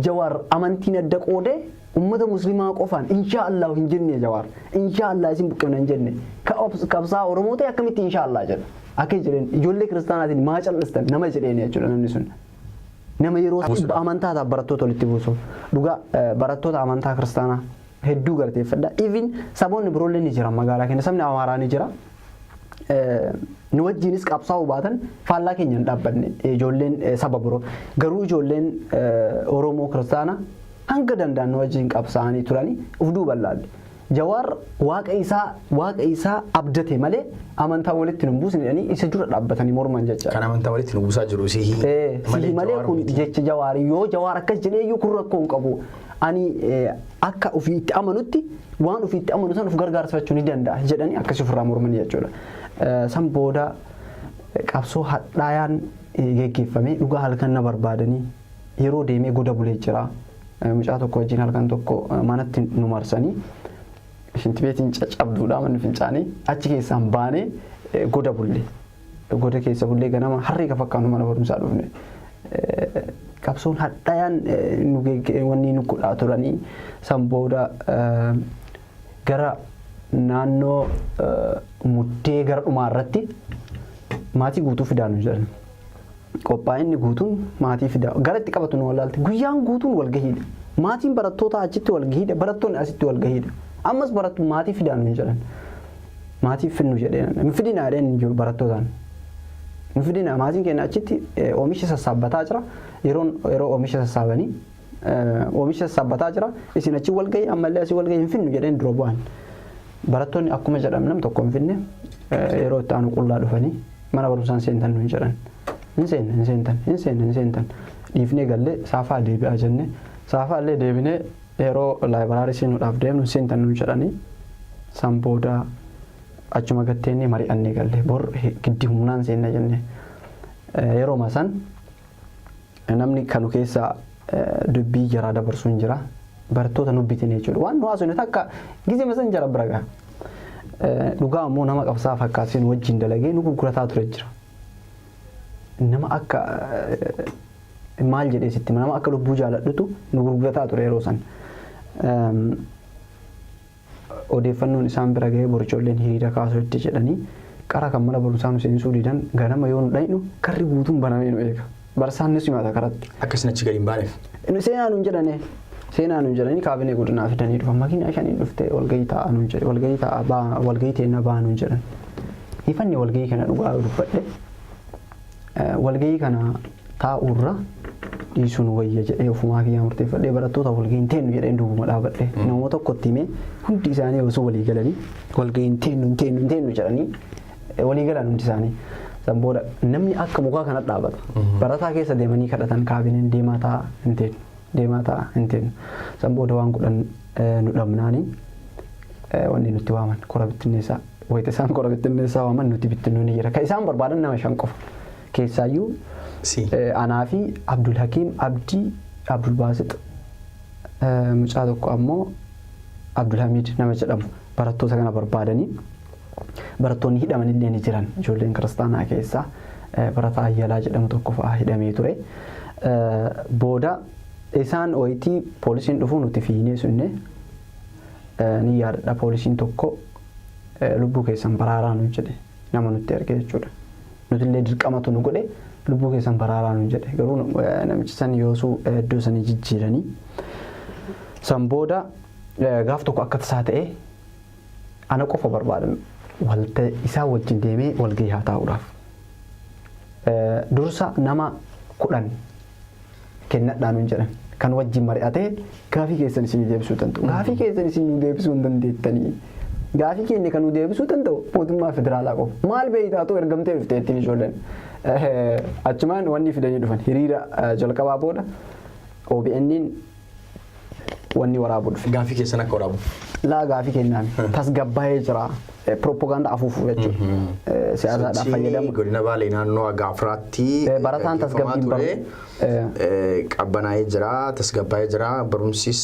Jawaar amantiin adda qoodee Ummata muslimaa qofaan insha Allah hin jenne Jawaar. Insha Allah isin buqqifna hin jenne. Qabsaa Oromoo ta'e akkamitti insha Allah jedha? Akka jedheen ijoollee kiristaanaatiin maa cal'istan nama jedheen jechuudha namni sun. Nama yeroo amantaataaf barattoota walitti buusu. Dhugaa, barattoota amantaa kiristaanaa hedduu galateeffadha. Even saboonni biroollee ni jira magaalaa keenya. Sabni Amaaraa ni jira. Nu wajjinis qabsaa'uu baatan faallaa keenya hin dhaabbanne ijoolleen saba biroo. Garuu ijoolleen Oromoo kiristaanaa hanga danda'an nu wajjin qabsaa'anii turanii uf duuban laalle. Jawaar waaqa isaa abdate malee amantaa walitti nu buusne jedhanii isa dura dhaabbatanii morman jecha. Kan amantaa walitti nu buusaa jiru sihi Sihi malee kun jecha Jawaarii, yoo Jawaar akkas jedhee iyyuu kun rakkoo hin qabu. Ani akka ofii itti amanutti waan ofii itti amanu san of gargaarsifachuu ni danda'a jedhanii akkasii ofirraa morman jechuudha. San booda qabsoo hadhaayaan geggeeffamee, dhugaa, halkan na barbaadanii yeroo deemee goda bulee jira. Mucaa tokko wajjin halkan tokko manatti nu marsanii, shintibeetiin caccabduudha manni fincaanii, achi keessaan baanee goda bulle. Goda keessa bullee ganama harree ka fakkaannu mana barumsaa dhufne. Qabsoon hadhaayaan nu wanni nu godhaa turanii, san booda gara naannoo Muddee gara dhumaa irratti maatii guutuu fidaa nu jedhan. Qophaa'inni guutuun maatii fidaa. Gara itti qabatu nu wallaalte. Guyyaan guutuun walgahiidha. Maatiin barattootaa achitti walgahiidha. Barattoonni asitti walgahiidha. Ammas barattu maatii fidaa nu jedhan. Maatii finnu jedheen. Nu fidinaa jedheen jiru barattootaan. Nu fidinaa, maatiin keenya achitti oomisha sassaabbataa jira. Yeroo oomisha sassaabanii oomisha sassaabbataa jira. Isin achi walgahii, ammallee asii walgahii, hin finnu jedheen dura bu'an. Barattoonni akkuma jedham nam tokko hin finne. Yeroo itti aanu qullaa dhufanii mana barumsaan seentan nuun jedhan. Hin seenne, hin seentan, hin seenne, hin seentan. Dhiifnee gallee saafaa deebi'aa jenne. Saafaa illee deebinee yeroo library seenuudhaaf deemnu hin seentan nuun jedhanii, san booda achuma gatteennee mari'annee galle, bor giddi humnaan seenna jenne. Yeroo san namni kanu keessa dubbii jaraa dabarsuun jira. Barattoota nu bitine jechuudha. Waan nu haasofne takka gizema san jara bira gaha. Dhugaa ammoo nama qabsaa fakkaatee nu wajjin dalagee nu gurgurataa ture jira. Nama akka maal jedhee sitti, nama akka lubbuu jaaladhutu nu gurgurataa ture yeroo san. Odeeffannoon isaan bira gahee borcoolleen hiriira kaasuu itti jedhanii qara kan mana barumsaa nu seensuu didan. Ganama yoo nu dhaynu karri guutuun banamee nu eega. Barsaan ni simata karatti. Akka isin achi gadi hin baaneef. Seenaa nuun jedhane, seenaa nuun jedhanii kaabinee godinaa fidanii dhufan. Makiinaa shaniin dhuftee walgahii taa'aa nuun jedhe, walgahii taa'aa, walgahii teennaa ba'aa nuun jedhan. Hifanni walgahii kana, dhugaa yoo dubbadhe, walgahii kana taa'uurra dhiisuun wayya jedhee ofumaa kiyyaa murteeffadhee barattoota walgahii hin teennu jedheen duubuma dhaabadhe. Nama tokkotti himee hundi isaanii osoo walii galanii walgahii hin teennu, hin teennu, hin teennu jedhanii walii galan hundi isaanii. San booda namni akka mukaa kana dhaabata. Barataa keessa deemanii kadhatan kaabineen, deemaa ta'a, hin teennu, deemaa ta'a, hin teennu. San booda waan godhan nu dhabnaanii wanni nutti waaman kora bittinneessaa. Wayita isaan kora bittinneessaa waaman nuti bittinnuu ni jira. Kan isaan barbaadan nama shan qofa. Keessaayyuu anaa fi Abdul Hakiim Abdii, Abdul Baasix, mucaa tokko ammoo Abdul Hamid nama jedhamu barattoota kana barbaadanii, barattoonni hidhaman illee ni jiran. Ijoolleen kiristaanaa keessaa barataa Ayyalaa jedhamu tokko fa'aa hidhamee ture. Booda isaan wayitii poolisiin dhufu nuti fiinee sunne ni yaadadha, poolisiin tokko lubbuu keessan baraaraa nu jedhe, nama nutti erge jechuudha. Nutillee dirqamatu nu godhe, lubbuu keessan baraaraa nu jedhe. Garuu namichi san yoosuu iddoo sanii jijjiiranii, san booda gaaf tokko akka tasaa ta'e ana qofa barbaadan walta isaa wajjin deemee walgahii haa taa'uudhaaf. Dursa nama 10 kennadhaa nuun jedhan. Kan wajjin mari'atee gaafii keessan isinii deebisuu danda'u. Gaafii keessan isin nu deebisuu hin dandeettanii. Gaafii keenya kan nu deebisuu danda'u mootummaa federaalaa qofa. Maal beektaatu ergamtee dhufte ittiin ijoolleen. Achumaan wanni fidanii dhufan hiriira jalqabaa booda OBN'n wanni waraabuu dhufe. Gaafii keessan akka waraabu. Laa, gaafii kennaan tasgabbaa'ee jira. Propagaandaa afuufuu jechuudha. Siyaasaadhaaf fayyadamu. Godina Baalee naannoo Agaafraatti Barataan tasgabbiin ture. Qabbanaa'ee jira, tasgabbaa'ee jira, barumsis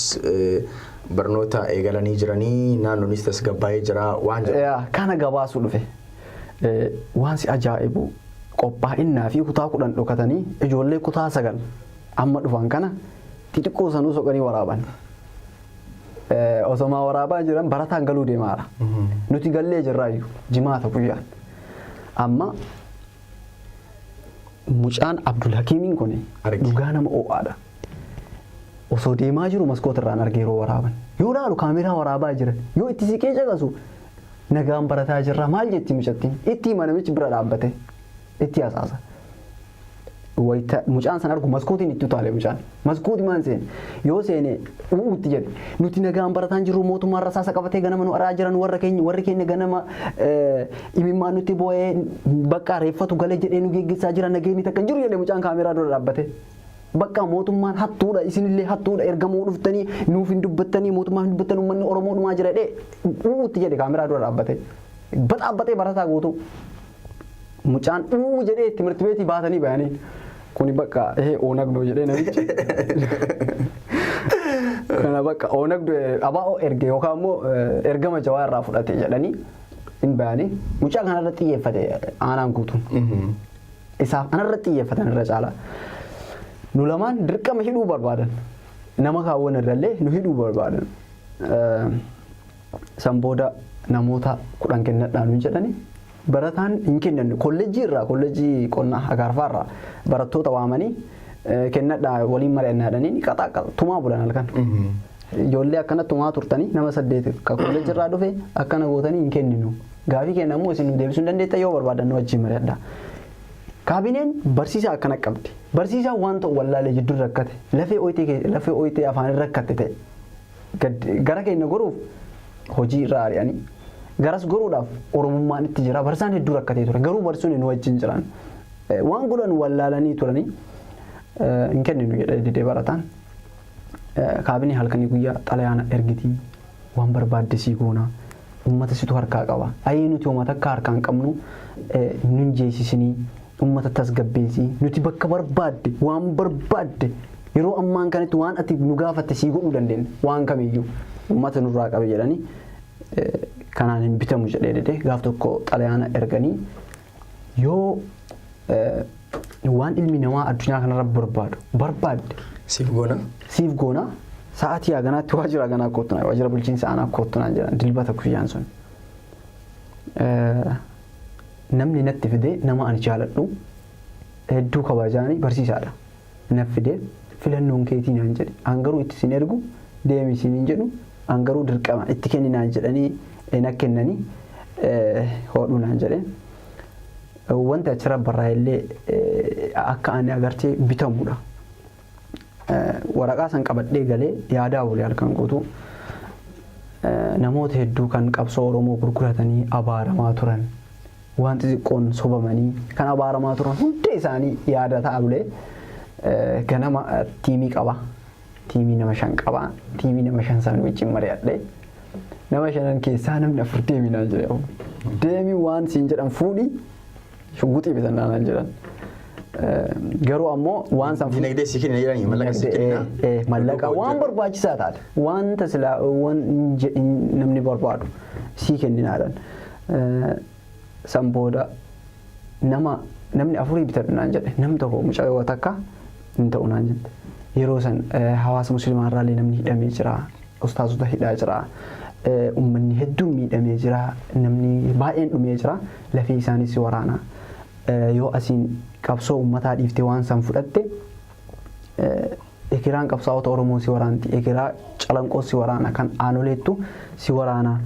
barnoota eegalanii jiranii, naannoonis tasgabbaa'ee jira waan jedhu. Kana gabaasuu dhufe. Waan si ajaa'ibu, qopha'innaa fi kutaa 10 dhokatanii ijoollee kutaa 9 amma dhufan kana xixiqqoo sanuu soqanii waraaban. Osoma waraabaa jiran barataan galuu deemaara. Nuti gallee jirraayyuu jimaata guyyaan. Amma mucaan Abdul Hakiimiin kun dhugaa nama ho'aadha. Osoo deemaa jiru maskoota irraan argee yeroo waraaban. Yoo laalu kaameraa waraabaa jiran. Yoo itti siqee caqasu nagaan barataa jirra maal jetti mucattiin. Itti hima namichi bira dhaabbate. Itti hasaasa. Wayita mucaan san argu maskootiin itti utaale mucaan. Maskootii maan seene. Yoo seene u'uutti jedhe. Nuti nagaan barataan jirru mootummaan rasaasa qabatee ganama nu araa jiran warra keenya warri keenya ganama imimmaan nutti boo'ee bakka reeffatu galee jedhee nu geggeessaa jira nageenyi takka hin jiru jedhe mucaan kaameraa dura dhaabbate. Bakka mootummaan hattuudha isinillee hattuudha ergamuu dhuftanii nuuf hin dubbattanii mootummaan hin dubbattan uummanni Oromoo dhumaa jira jedhee u'uutti jedhe kaameraa dura dhaabbate. Baxaabbaxee barataa guutuu. Mucaan uu jedhee timirti beetii baatanii bayanii. Kuni bakka ehee oonagdoo jedhee namichi. Kana bakka oonagdoo abaa'oo erge yookaan immoo ergama jawaa irraa fudhate jedhanii hin bayanii. Mucaa kanarra xiyyeeffate aanaan guutuun. Isaaf anarra xiyyeeffatan irra caala. Nu lamaan dirqama hidhuu barbaadan. Nama kaawwan irrallee nu hidhuu barbaadan. San booda namoota 10 kennadhaa nuun jedhani barataan hin kennannu kolleejjii irraa kolleejjii qonnaa agaarfaa irraa barattoota waamanii kennadhaa waliin mari'annaa jedhanii qaxaa tumaa bulan halkan. Ijoollee akkana tumaa turtanii nama 8 ka kolleejjii irraa dhufe akkana gootanii hin kenninu. Gaafii kenna immoo isin nu deebisuu hin dandeettan yoo barbaadan nu wajjin mari'adhaa. Kaabineen barsiisaa akkana qabdi. Barsiisaan waan ta'u wallaalee jidduu rakkate lafee ooyitee lafee ooyitee afaan rakkate ta'e. Gara keenya goruuf hojii irraa ari'anii garas goruudhaaf Oromummaan itti jira. Barsaan hedduu rakkatee ture. Garuu barsuun nu wajjin jiran. Waan godhan wallaalanii turanii hin kenninu jedhee didee barataan. Kaabinee halkanii guyyaa xalayaana ergitii waan barbaadde sii goona. Uummata situ harkaa qaba. Ayii nuti homa takka harkaa hin qabnu nun jeesisinii uummata tasgabbeessii nuti bakka barbaadde waan barbaadde yeroo ammaan kanatti waan ati nu gaafatte sii godhuu dandeenya waan kamiyyuu uummata nurraa qabe jedhanii kanaan hin bitamu jedhee dide gaaf tokko xalayaana erganii yoo waan ilmi namaa addunyaa kanarra barbaadu barbaadde Siif goona. Siif goona sa'aatii haganaatti waajjira haganaa kottu waajjira bulchiinsa aanaa kottu naan jedhan dilbata guyyaan sun. Namni natti fide nama ani jaaladhu hedduu kabajaanii barsiisaadha. Na fide filannoon keetii naan jedhe. An garuu itti sin ergu deemi siin hin jedhu an garuu dirqama itti kenni naan jedhanii na kennanii hodhu naan jedhe. Wanti achirra barraa'ellee akka ani agartee bitamudha. Waraqaa san qabadhee galee yaadaa oole halkan guutuu. Namoota hedduu kan qabsoo Oromoo gurguratanii abaaramaa turan waan xixiqqoon sobamanii kan abaaramaa turan hunda isaanii yaadataa bulee ganama tiimii qaba. Tiimii nama 5 qaba. Tiimii nama 5 san wajjin mari'adhe. Nama shanan keessaa namni 4 deemi naan jedhe. Deemi waan siin jedhan fuudhi shugguxii bitannaa naan jedhan. Garuu ammoo waan san Dinagdee si kenna jedhanii mallaqa si kenna. Mallaqa waan barbaachisaa taate wanta silaa waan namni barbaadu sii kenninaadhaan. San booda nama namni afurii bitadhu naan jedhe namni tokko mucayyoo takka hin ta'u naan jette. Yeroo san hawaasa musliimaa irraallee namni hidhamee jira. Ustaazota hidhaa jira. Uummanni hedduun miidhamee jira. Namni baay'een dhumee jira. Lafee isaanis waraana. Yoo asiin qabsoo uummataa dhiiftee waan san fudhatte ekeraan qabsaa'ota Oromoo si waraanti. Ekeraa calanqoo si waraana. Kan aanoleettu si waraana.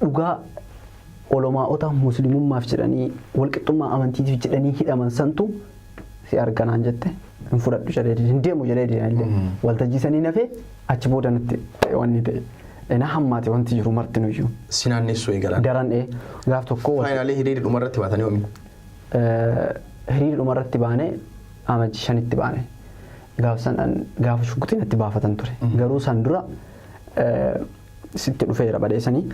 Dhugaa olomaa'ota muslimummaaf jedhanii walqixxummaa amantiitiif jedhanii hidhaman santu si arganaan jette hin fudhadhu jedhee hin deemu jedhee illee waltajjii sanii nafee achi booda natti wanni ta'e na hammaate wanti jiru martinuyyuu. Si naannessuu eegalan. Daran gaaf tokko. Faayinaalii hiriirri dhumarratti baatanii oomi. Hiriirri dhumarratti baane amajji 5tti baane. Gaaf san gaafa shugguxii natti baafatan ture. Garuu san dura sitti dhufeera badheessanii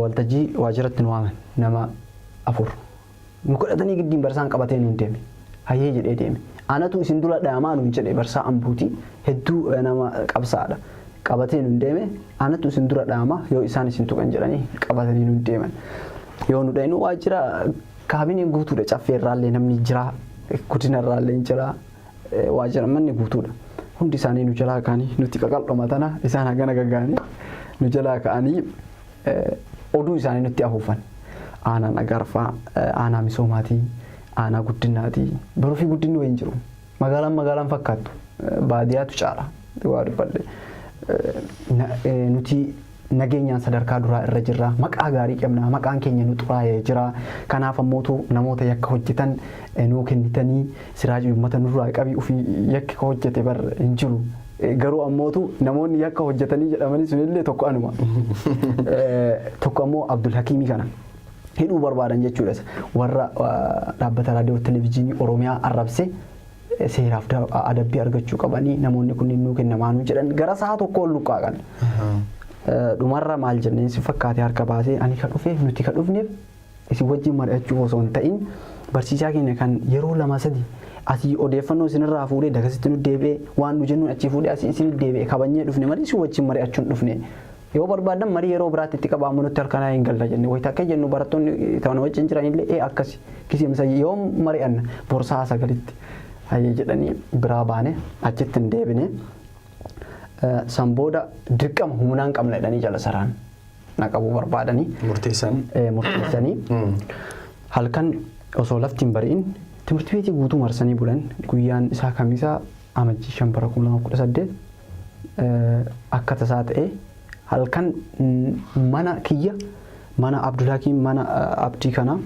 waltajjii waajjiratti nu waaman nama 4. Nu kadhatanii giddiin barsaan qabatee nuun deeme. Hayyee jedhee deeme. Anatu isin dura dhaamaa nuun jedhe barsaa ambuutii hedduu nama qabsaadha. Qabatee nuun deeme anatu isin dura dhaama yoo isaan isin tuqan jedhanii qabatanii nuun deeman. Yoo nu dhaynu waajjira kaabineen guutuudha caffee irraallee namni jira godina irraallee jira waajjira manni guutuudha. Hundi isaanii nu jalaa ka'anii, nuti qaqal'uma tana, isaan hagana gaggaanii nu jalaa ka'anii oduu isaanii nutti afuufan. Aanaan Agarfaa aanaa misoomaatii, aanaa guddinaatii. Baruu fi guddinni wayii hin jiru. Magaalaan magaalaan fakkaattu. Baadiyyaatu caala. Waa dubbadhe. Nuti nageenyaan sadarkaa duraa irra jirra. Maqaa gaarii qabna. Maqaan keenya nu xuraa'ee jira. Kanaaf ammootu namoota yakka hojjetan nuu kennitanii Siraaj uummata nurraa qabii, ofii yakki ka hojjete bar hin jiru. Garuu ammootu namoonni yakka hojjetanii jedhamanii sunillee tokko anuma. Tokko ammoo Abdul Hakiimii kana hidhuu barbaadan jechuudha. Warra dhaabbata raadiyoo televezyiinii Oromiyaa arrabse seeraaf adabbii argachuu qabanii, namoonni kunneen nuu kennamaanuu jedhan, gara sa'a tokko ol nuqqaaqan. Dhumarra maal jenneen si fakkaate, harka baasee ani ka dhufeef, nuti ka dhufneef isin wajjin mari'achuuf osoo hin ta'in, barsiisaa keenya kan yeroo lama sadi asii odeeffannoo isinirraa fuudhee dagasitti nu deebi'ee, waan nu jennuun achii fuudhee asii isin deebi'ee kabajnee dhufne malee isin wajjin mari'achuun dhufne. Yoo barbaadan marii yeroo biraatti itti qabaamu, nutti harkanaa hin galla jenne. Wayita akka jennu barattoonni ta'an wajjin jiran illee ee akkasi kisiimsa, yoom mari'anna, borsaa 9tti hayyee jedhanii biraa baane, achitti hin deebine. San booda dirqama humnaan qabna jedhanii jala saraan na qabuu barbaadanii. Murteessan. Murteessanii halkan osoo lafti hin bari'in timirti beetii guutuu marsanii bulan. Guyyaan isaa Kamisaa, Amajjii 5 bara 2018, akka tasaa ta'e halkan mana kiyya, mana Abdulhakiim, mana Abdii kana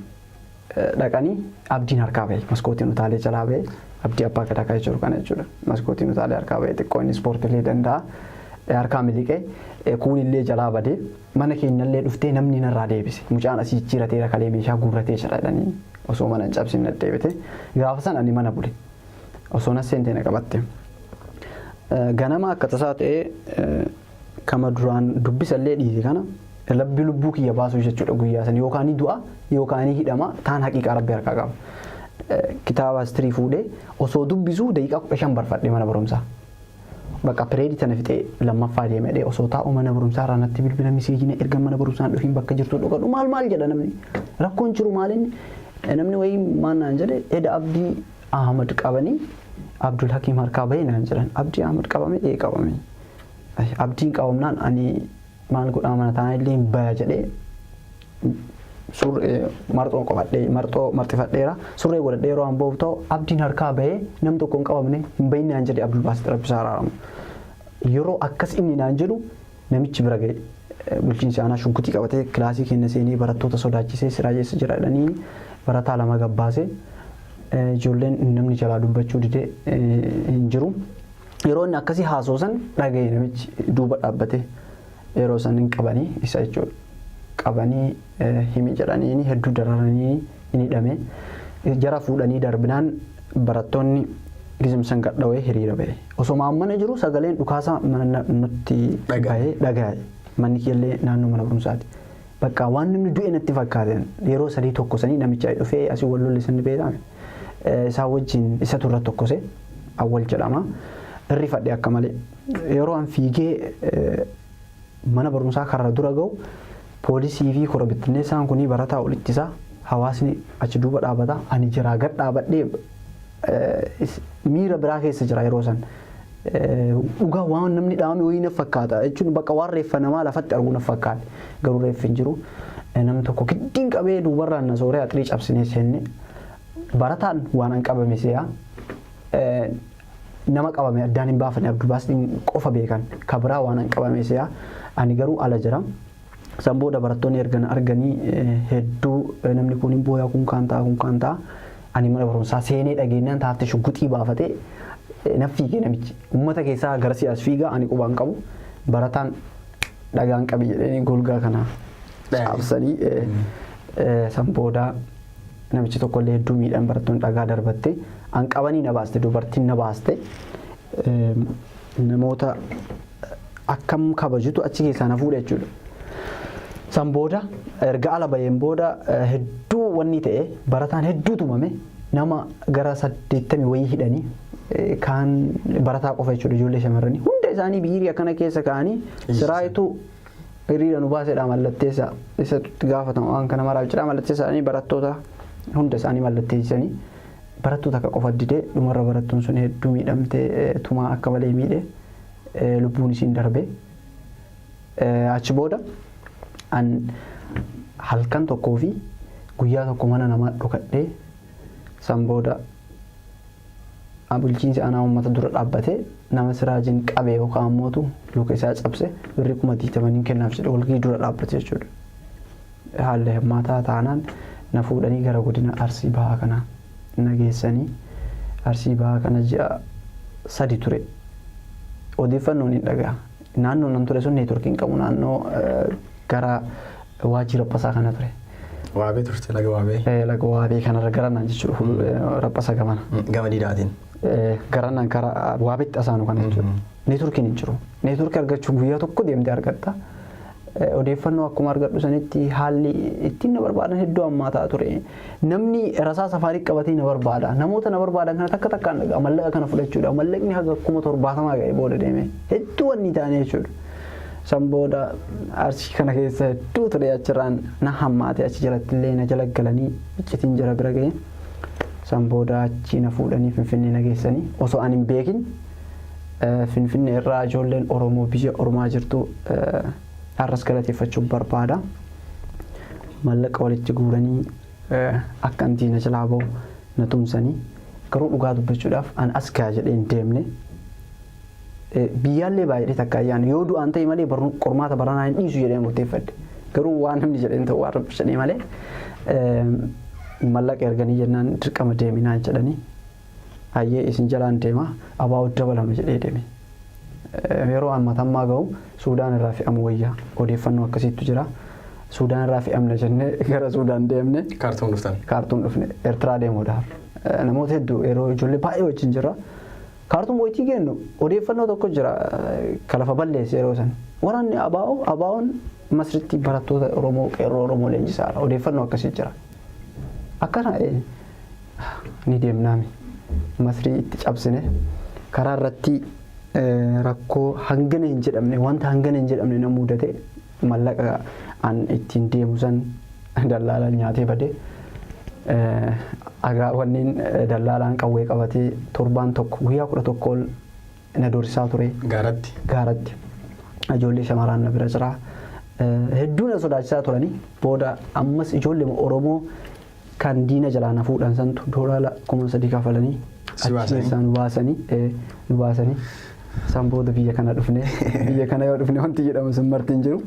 dhaqanii Abdiin harkaa bahe, maskootiin utaalee jalaa bahe. Abdii Abbaa Gadaa kan jiru kana jechuudha. Maskootiin utaalee harkaa bahe, xiqqoo inni ispoortiilee danda'a, harkaa miliqee kuunillee jalaa badee, mana keenyallee dhuftee namni narraa deebise. Mucaan asii jijjiirateera, kalee meeshaa guurratee jira jedhanii osoo mana hin cabsin na deebite. Gaafa san ani mana bule. Osoo na seentee na qabatte. Ganama akka tasaa ta'ee kama duraan dubbisallee dhiise kana labbi lubbuu kiyya baasuu jechuudha guyyaa san, yookaan ni du'a yookaan ni hidhama, taan haqiiqaa Rabbi harkaa qaba. Kitaaba history fuudhee osoo dubbisuu daqiiqaa 15 barfadhe mana barumsaa. Bakka pireedii tana fixee lammaffaa deemee osoo taa'u mana barumsaa irraa natti bilbila miseejina, erga mana barumsaan dhufiin bakka jirtu dhokadhu maal maal jedha namni. Rakkoon jiru maalinni, namni wayii maal naan jedhe, eda Abdii Ahmad qabanii Abdul Hakiim harkaa bahee naan jedhan. Abdii Ahmad qabame? Ee, qabame. Abdiin qabamnaan ani maal godhaa, mana taa'aa illee hin baya jedhee surree marxoo qabadhee, marxoo marxifadheera, surree godhadhee yeroo an ba'uuf ta'u Abdiin harkaa bahee, nam tokko hin qabamne, hin bahin naan jedhe. Abdul Baasit, Rabbi isaa araaramu. Yeroo akkas inni naan jedhu namichi bira ga'e. Bulchiinsi aanaa shugguxii qabatee kilaasii keenya seenee barattoota sodaachisee, siraa keessa jira jedhanii barataa lama gabbaase. Ijoolleen namni jalaa dubbachuu dide hin jiru. Yeroo inni akkasii haasoosan dhagaye namichi duuba dhaabbate, yeroo san hin qabanii isa jechuudha. Qabanii himi jedhanii hedduu dararanii hin hidhame. Jara fuudhanii darbinaan barattoonni gizimsan gadhawee hiriira ba'e. Osoo mana jiru sagaleen dhukaasaa mana nutti bahee dhagaye. Manni kiyyallee naannoo mana barumsaati. Bakka waan namni du'e natti fakkaate, yeroo sadii tokkosanii namicha dhufee asii wal lolli sanni beekame. Isaa wajjin isatu irra tokkose, Awwal jedhama. Irrifadhe akka malee. Yeroo an fiigee mana barumsaa karra dura ga'u poolisii fi kora bittinneessaan kunii barataa ol ittisaa, hawaasni achi duuba dhaabata, ani jiraa gad dhaabadhee miira biraa keessa jira yeroo san. Dhugaa waan namni dhaame wayii na fakkaata jechuun bakka waan reeffa namaa lafatti argu na fakkaate, garuu reeffi hin jiru. Namni tokko giddiin qabee duubarraan na sooree axirii cabsinee seenne. Barataan waan an qabame se'a. Nama qabame addaan hin baafne, Abdulbaasitiin qofa beekan, ka biraa waan an qabame se'a. Ani garuu ala jira. San booda barattoonni erga na arganii hedduu namni kun hin booyaa, kun kaan ta'a, kun kaan ta'a. Ani mana barumsaa seenee dhageenyaan taafte shugguxii baafatee na fiige namichi. Uummata keessaa garasii as fiigaa, ani qubaan qabu. Barataan dhagaan qabi jedhanii golgaa kana cabsanii, san booda namichi tokkollee hedduu miidhan, barattoonni dhagaa darbatte, an qabanii na baaste, dubartiin na baaste. Namoota akkam kabajutu achi keessaa na fuudhe jechuudha. San booda erga ala baheen booda hedduu wanni ta'e, barataan hedduu tumame, nama gara 80 wayii hidhanii, kaan barataa qofa jechuudha, ijoollee shamarranii hunda isaanii biirii akkana keessa kaa'anii, siraayituu hiriira nu baasedha, mallatteessa, isatti gaafatama waan kana maraaf jedha, mallatteessa isaanii barattoota hunda isaanii mallatteessisanii Barattuu takka qofa didee dhumarra barattuun sun hedduu miidhamtee tumaa akka malee miidhe lubbuun isiin darbe. Achi booda an halkan tokkoo fi guyyaa tokko mana namaa dhokadhee san booda bulchiinsi aanaa uummata dura dhaabbatee nama Siraajiin qabe yookaan ammootu luka isaa cabse birrii 20,000 kennaaf jedhe walgahii dura dhaabbate jechuudha. Haalli hammaataa taanaan na fuudhanii gara godina Arsii Bahaa kana na geessanii Arsii Bahaa kana ji'a 3 ture. Odeeffannoon hin dhaga'a. Naannoo nan ture sun neetworkii hin qabu naannoo gara Waajjii Raphasaa kana ture. Waabee turte laga Waabee. Laga Waabee kanarra garanaan jechuudha Raphasa gamana. Gama diidaatiin. Garanaan karaa Waabeetti asaanu kana jechuudha. Neetworkiin hin jiru. Neetworkii argachuuf guyyaa tokko deemtee argatta. Odeeffannoo akkuma argadhu sanitti haalli ittiin na barbaadan hedduu hammaataa ture. Namni rasaasa afaanii qabatee na barbaada. Namoota na barbaadan kana takka takkaan dhagaa mallaqa kana fudhachuudha. Mallaqni haga 70,000 ga'e booda deeme. Hedduu wanni taane jechuudha. San booda Arsii kana keessa hedduu ture achirraan na hammaate achi jalatti illee na jala galanii iccitiin jara bira ga'e. San booda achii na fuudhanii Finfinnee na geessanii osoo ani hin beekin Finfinnee irraa ijoolleen Oromoo biyya ormaa jirtu har'as galateeffachuun barbaada. Mallaqa walitti guuranii akka an diina jalaa bahu na tumsanii garuu dhugaa dubbachuudhaaf an as ga'a jedhee hin deemne. Biyyaallee baay'ee takka ayyaan yoo du'aan ta'e malee qormaata baranaa hin dhiisu jedhee murteeffadhe. Garuu waan namni jedheen ta'u waan rabbi jedhee malee mallaqa erganii jennaan dirqama deeminaan jedhanii hayyee isin jalaan deema ABO dabalama jedhee deeme. Yeroo amma tammaa gahu Suudaan irraa fe'amu wayya odeeffannoo akkasiitu jira. Suudaan irraa fe'amna jennee gara Suudaan deemne. Kaartuum dhuftan. Kaartuum dhufne Eertiraa deemuudhaaf. Namoota hedduu yeroo ijoollee baay'ee wajjin jirra. Kaartuum wayitii geennu odeeffannoo tokko jira ka lafa balleesse yeroo san. Waraanni ABO ABOn Masritti barattoota Oromoo qeerroo Oromoo leenjisaadha. Odeeffannoo akkasii jira. Akkana ni deemnaami. Masrii itti cabsine karaa irratti rakkoo hangana hin jedhamne wanta hangana hin jedhamne na mudate mallaqa an ittiin deemu san dallaalaan nyaatee bade. Agaa wanneen dallaalaan qawwee qabatee torbaan tokko guyyaa 11 ol na doorsisaa ture. Gaaratti. Gaaratti. Ijoollee shamaraan na bira jira. Hedduu na sodaachisaa turanii booda ammas ijoollee Oromoo kan diina jalaa na fuudhan santu doolaara 3,000 kafalanii Si achi baasanii? keessaa nu baasanii nu baasanii san booda biyya kana dhufne biyya kana yoo dhufne wanti jedhamu sun marti hin jiru.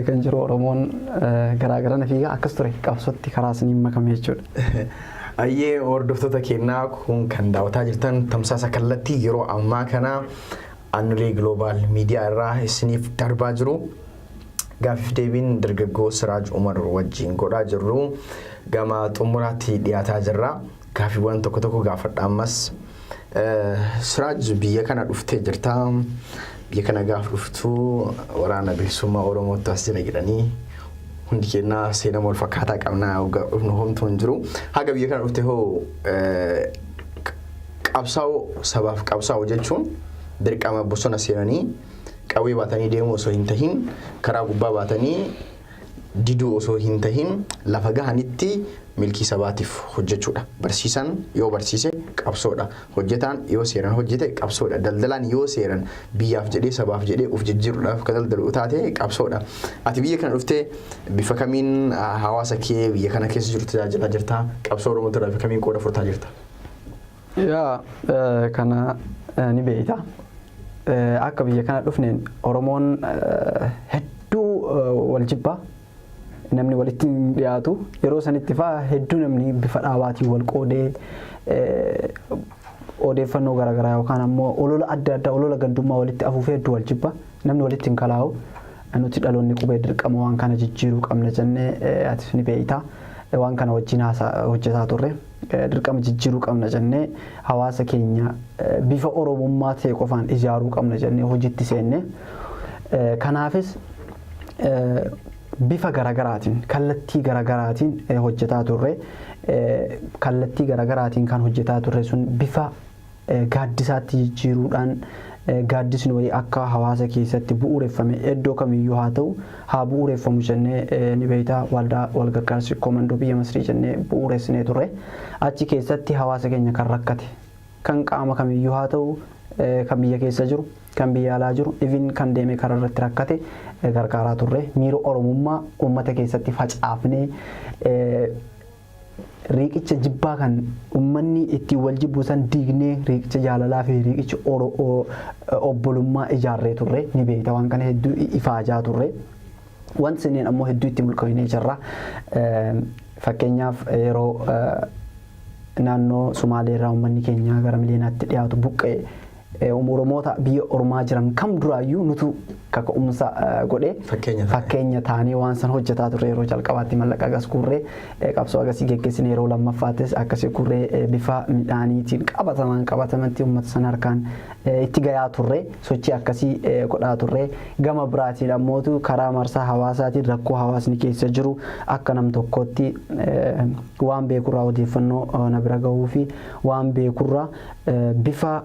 Kan jiru Oromoon garaa garana fiigaa akkas ture qabsootti karaa saniin makame jechuudha. Ayyee hordoftoota keenyaa kun kan daawwataa jirtan tamsaasa kallattii yeroo ammaa kana Annulee Global Media irraa isiniif darbaa jiru. Gaaffiif deebiin dargaggoo Siraaj Umar wajjin godhaa jirru gama xumuraatti dhiyaataa jirra. Gaaffiiwwan tokko tokko gaafadha ammas. Siraaj biyya kana dhuftee jirta. Biyya kana gaaf dhuftu waraana bilisummaa Oromootti as jira jedhanii hundi keenya seenaa wal fakkaataa qabna hoggaa dhufnu homtuu hin jiru. Haga biyya kana dhufte hoo qabsaa'uu sabaaf qabsaa'u jechuun dirqama bosona seenanii qawwee baatanii deemuu osoo hin tahin karaa gubbaa baatanii diduu osoo hin tahin lafa gahanitti milkii sabaatiif hojjechuudha. Barsiisaan yoo barsiise qabsoodha. Hojjetaan yoo seeran hojjete qabsoodha. Daldalaan yoo seeran biyyaaf jedhee sabaaf jedhee uf jijjiiruudhaaf ka daldalu taate qabsoodha. Ati biyya kana dhuftee bifa kamiin hawaasa kee biyya kana keessa jiru tajaajilaa jirta? Qabsoo Oromoo irraa bifa kamiin qooda fudhataa jirta? Yaa kana ni beekta. Akka biyya kana dhufneen Oromoon hedduu wal jibbaa namni walitti hin dhiyaatu. Yeroo sanitti faa hedduu namni bifa dhaabaatiin wal qoodee odeeffannoo garaagaraa yookaan ammoo olola adda addaa olola gandummaa walitti afuufee hedduu wal jibba. Namni walitti hin kalaa'u. Nuti dhaloonni qubee dirqama waan kana jijjiiruu qabna jennee atis ni beekta. Waan kana wajjin hojjetaa turre. Dirqama jijjiiruu qabna jennee hawaasa keenya bifa Oromummaa ta'e qofaan ijaaruu qabna jennee hojiitti seenne. Kanaafis bifa garagaraatiin kallattii garagaraatiin hojjetaa turre. Kallattii garagaraatiin kan hojjetaa turre sun bifa gaaddisaatti jijjiiruudhaan Gaaddisni wayii akka hawaasa keessatti bu'uureffame, iddoo kamiyyuu haa ta'u haa bu'uureffamu jennee, ni beektaa, waldaa walgargaarsi koomandoo biyya Masrii jennee bu'uuressinee turre. Achi keessatti hawaasa keenya kan rakkate, kan qaama kamiyyuu haa ta'u, kan biyya keessa jiru, kan biyya alaa jiru, even kan deeme karaa irratti rakkate gargaaraa turre. Miira Oromummaa uummata keessatti facaafnee, riiqicha jibbaa kan uummanni ittiin wal jibbu san diignee, riiqicha jaalalaa fi riiqicha obbolummaa ijaarree turre. Ni beekta, waan kana hedduu ifaajaa turre. Wanti siniin ammoo hedduu itti milkaa'inee jirra. Fakkeenyaaf, yeroo naannoo Sumaalee irraa uummanni keenya gara miliyoonaatti dhiyaatu buqqee, Oromoota biyya Ormaa jiran kam duraayyuu nutu kaka'umsa godhee fakkeenya taanee waan san hojjetaa turre. Yeroo jalqabaatti mallaqa agas guurree qabsoo agasii geggeessine. Yeroo lammaffaattis akkasii guurree bifa midhaaniitiin qabataman qabatamatti uummata sana harkaan itti gayaa turre, sochii akkasii godhaa turre. Gama biraatiin ammootu karaa marsaa hawaasaatiin rakkoo hawaasni keessa jiru akka nam tokkootti waan beekurraa, odeeffannoo na bira gahuu fi waan beekurraa, bifa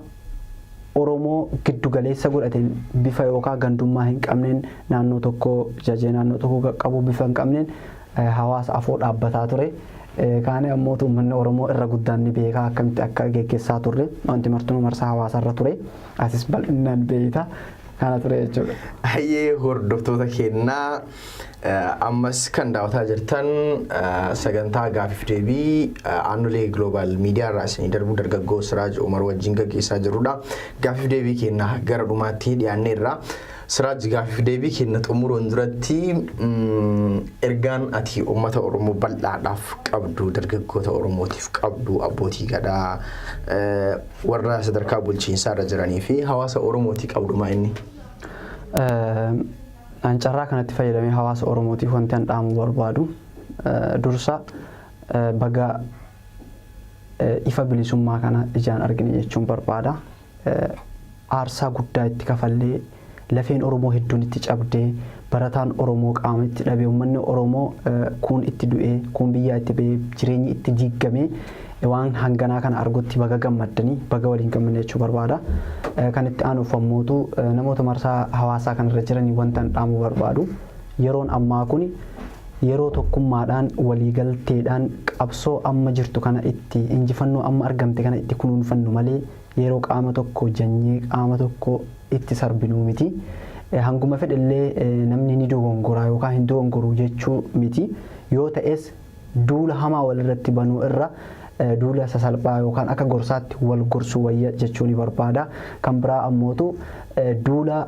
Oromoo giddu galeessa godhateen, bifa yookaan gandummaa hin qabneen, naannoo tokko jajee naannoo tokko qaqqabu bifa hin qabneen hawaasa afoo dhaabbataa ture. Kaane ammoo uummanni Oromoo irra guddaan ni beekaa akkamitti akka geggeessaa turre. Wanti martinuu marsaa hawaasaarra ture. Asis bal'inaan beekta, kana ture jechuudha. Hayyee, hordoftoota keenyaa, ammas kan daawwataa jirtan sagantaa gaafiif deebii Aannolee Global Miidiyaa irraa isinii darbu dargaggoo Siraaj Umar wajjin gaggeessaa jirrudha. Gaafiif deebii keenya gara dhumaatti dhiyaanneerra. Siraaj, gaafiif deebii keenya xumuruun duratti ergaan ati uummata Oromoo bal'aadhaaf qabdu, dargaggoota Oromootiif qabdu, abbootii gadaa, warra sadarkaa bulchiinsaa irra jiranii fi hawaasa Oromootii qabdu maa inni? An carraa kanatti fayyadamee hawaasa Oromootiif wanti an dhaamuu barbaadu, dursa baga ifa bilisummaa kana ijaan argine jechuun barbaada. Aarsaa guddaa itti kafallee, lafeen Oromoo hedduun itti cabdee, barataan Oromoo qaama itti dhabee, uummanni Oromoo kuun itti du'ee, kuun biyyaa itti ba'ee, jireenyi itti diigamee waan hanganaa kana argutti baga gammaddanii, baga waliin gammanne jechuu barbaada. Kan itti aanuuf ammootu namoota marsaa hawaasaa kanarra jiranii wanta an dhaamuu barbaadu, yeroon ammaa kun yeroo tokkummaadhaan, waliigalteedhaan qabsoo amma jirtu kana itti injifannoo amma argamte kana itti kunuunfannu malee yeroo qaama tokko janyee qaama tokko itti sarbinuu miti. Hanguma fedhellee namni ni dogongoraa yookaan hin dogongoru jechuu miti. Yoo ta'es duula hamaa walirratti banuu irra duula sasalphaa yookaan akka gorsaatti wal gorsuu wayya jechuu ni barbaada. Kan biraa ammootu duula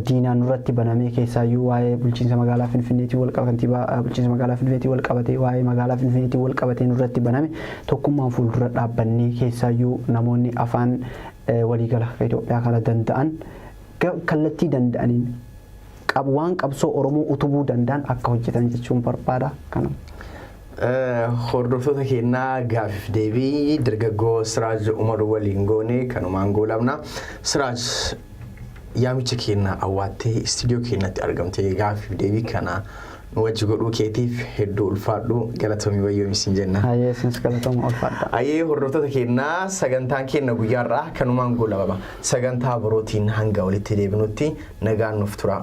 diinaan nurratti banamee, keessaayyuu waa'ee bulchiinsa magaalaa Finfinneetiin wal qaba, kantiibaa bulchiinsa magaalaa Finfinneetiin wal qabatee, waa'ee magaalaa Finfinneetiin wal qabatee nurratti baname tokkummaan fuuldura dhaabbannee, keessaayyuu namoonni afaan waliigala Itoophiyaa kana danda'an kallattii danda'aniin waan qabsoo Oromoo utubuu danda'an akka hojjetan jechuun barbaada. Kana. Hordoftoota keenyaa, gaafiif deebii dargaggoo Siraaj Umar waliin goone kanumaan goolabna. Siraaj, yaamicha keenya awwaattee istiidiyoo keenyatti argamtee gaafiif deebii kana nu wajji godhuu keetiif hedduu ulfaadhu, galatoomii, wayyoomi siin jenna. Hayyee, isinis galatooma, ulfaadha. Hayyee, hordoftoota keenyaa, sagantaan keenya guyyaarraa kanumaan goolabama. Sagantaa birootiin hanga walitti deebinutti nagaan nuuf tura.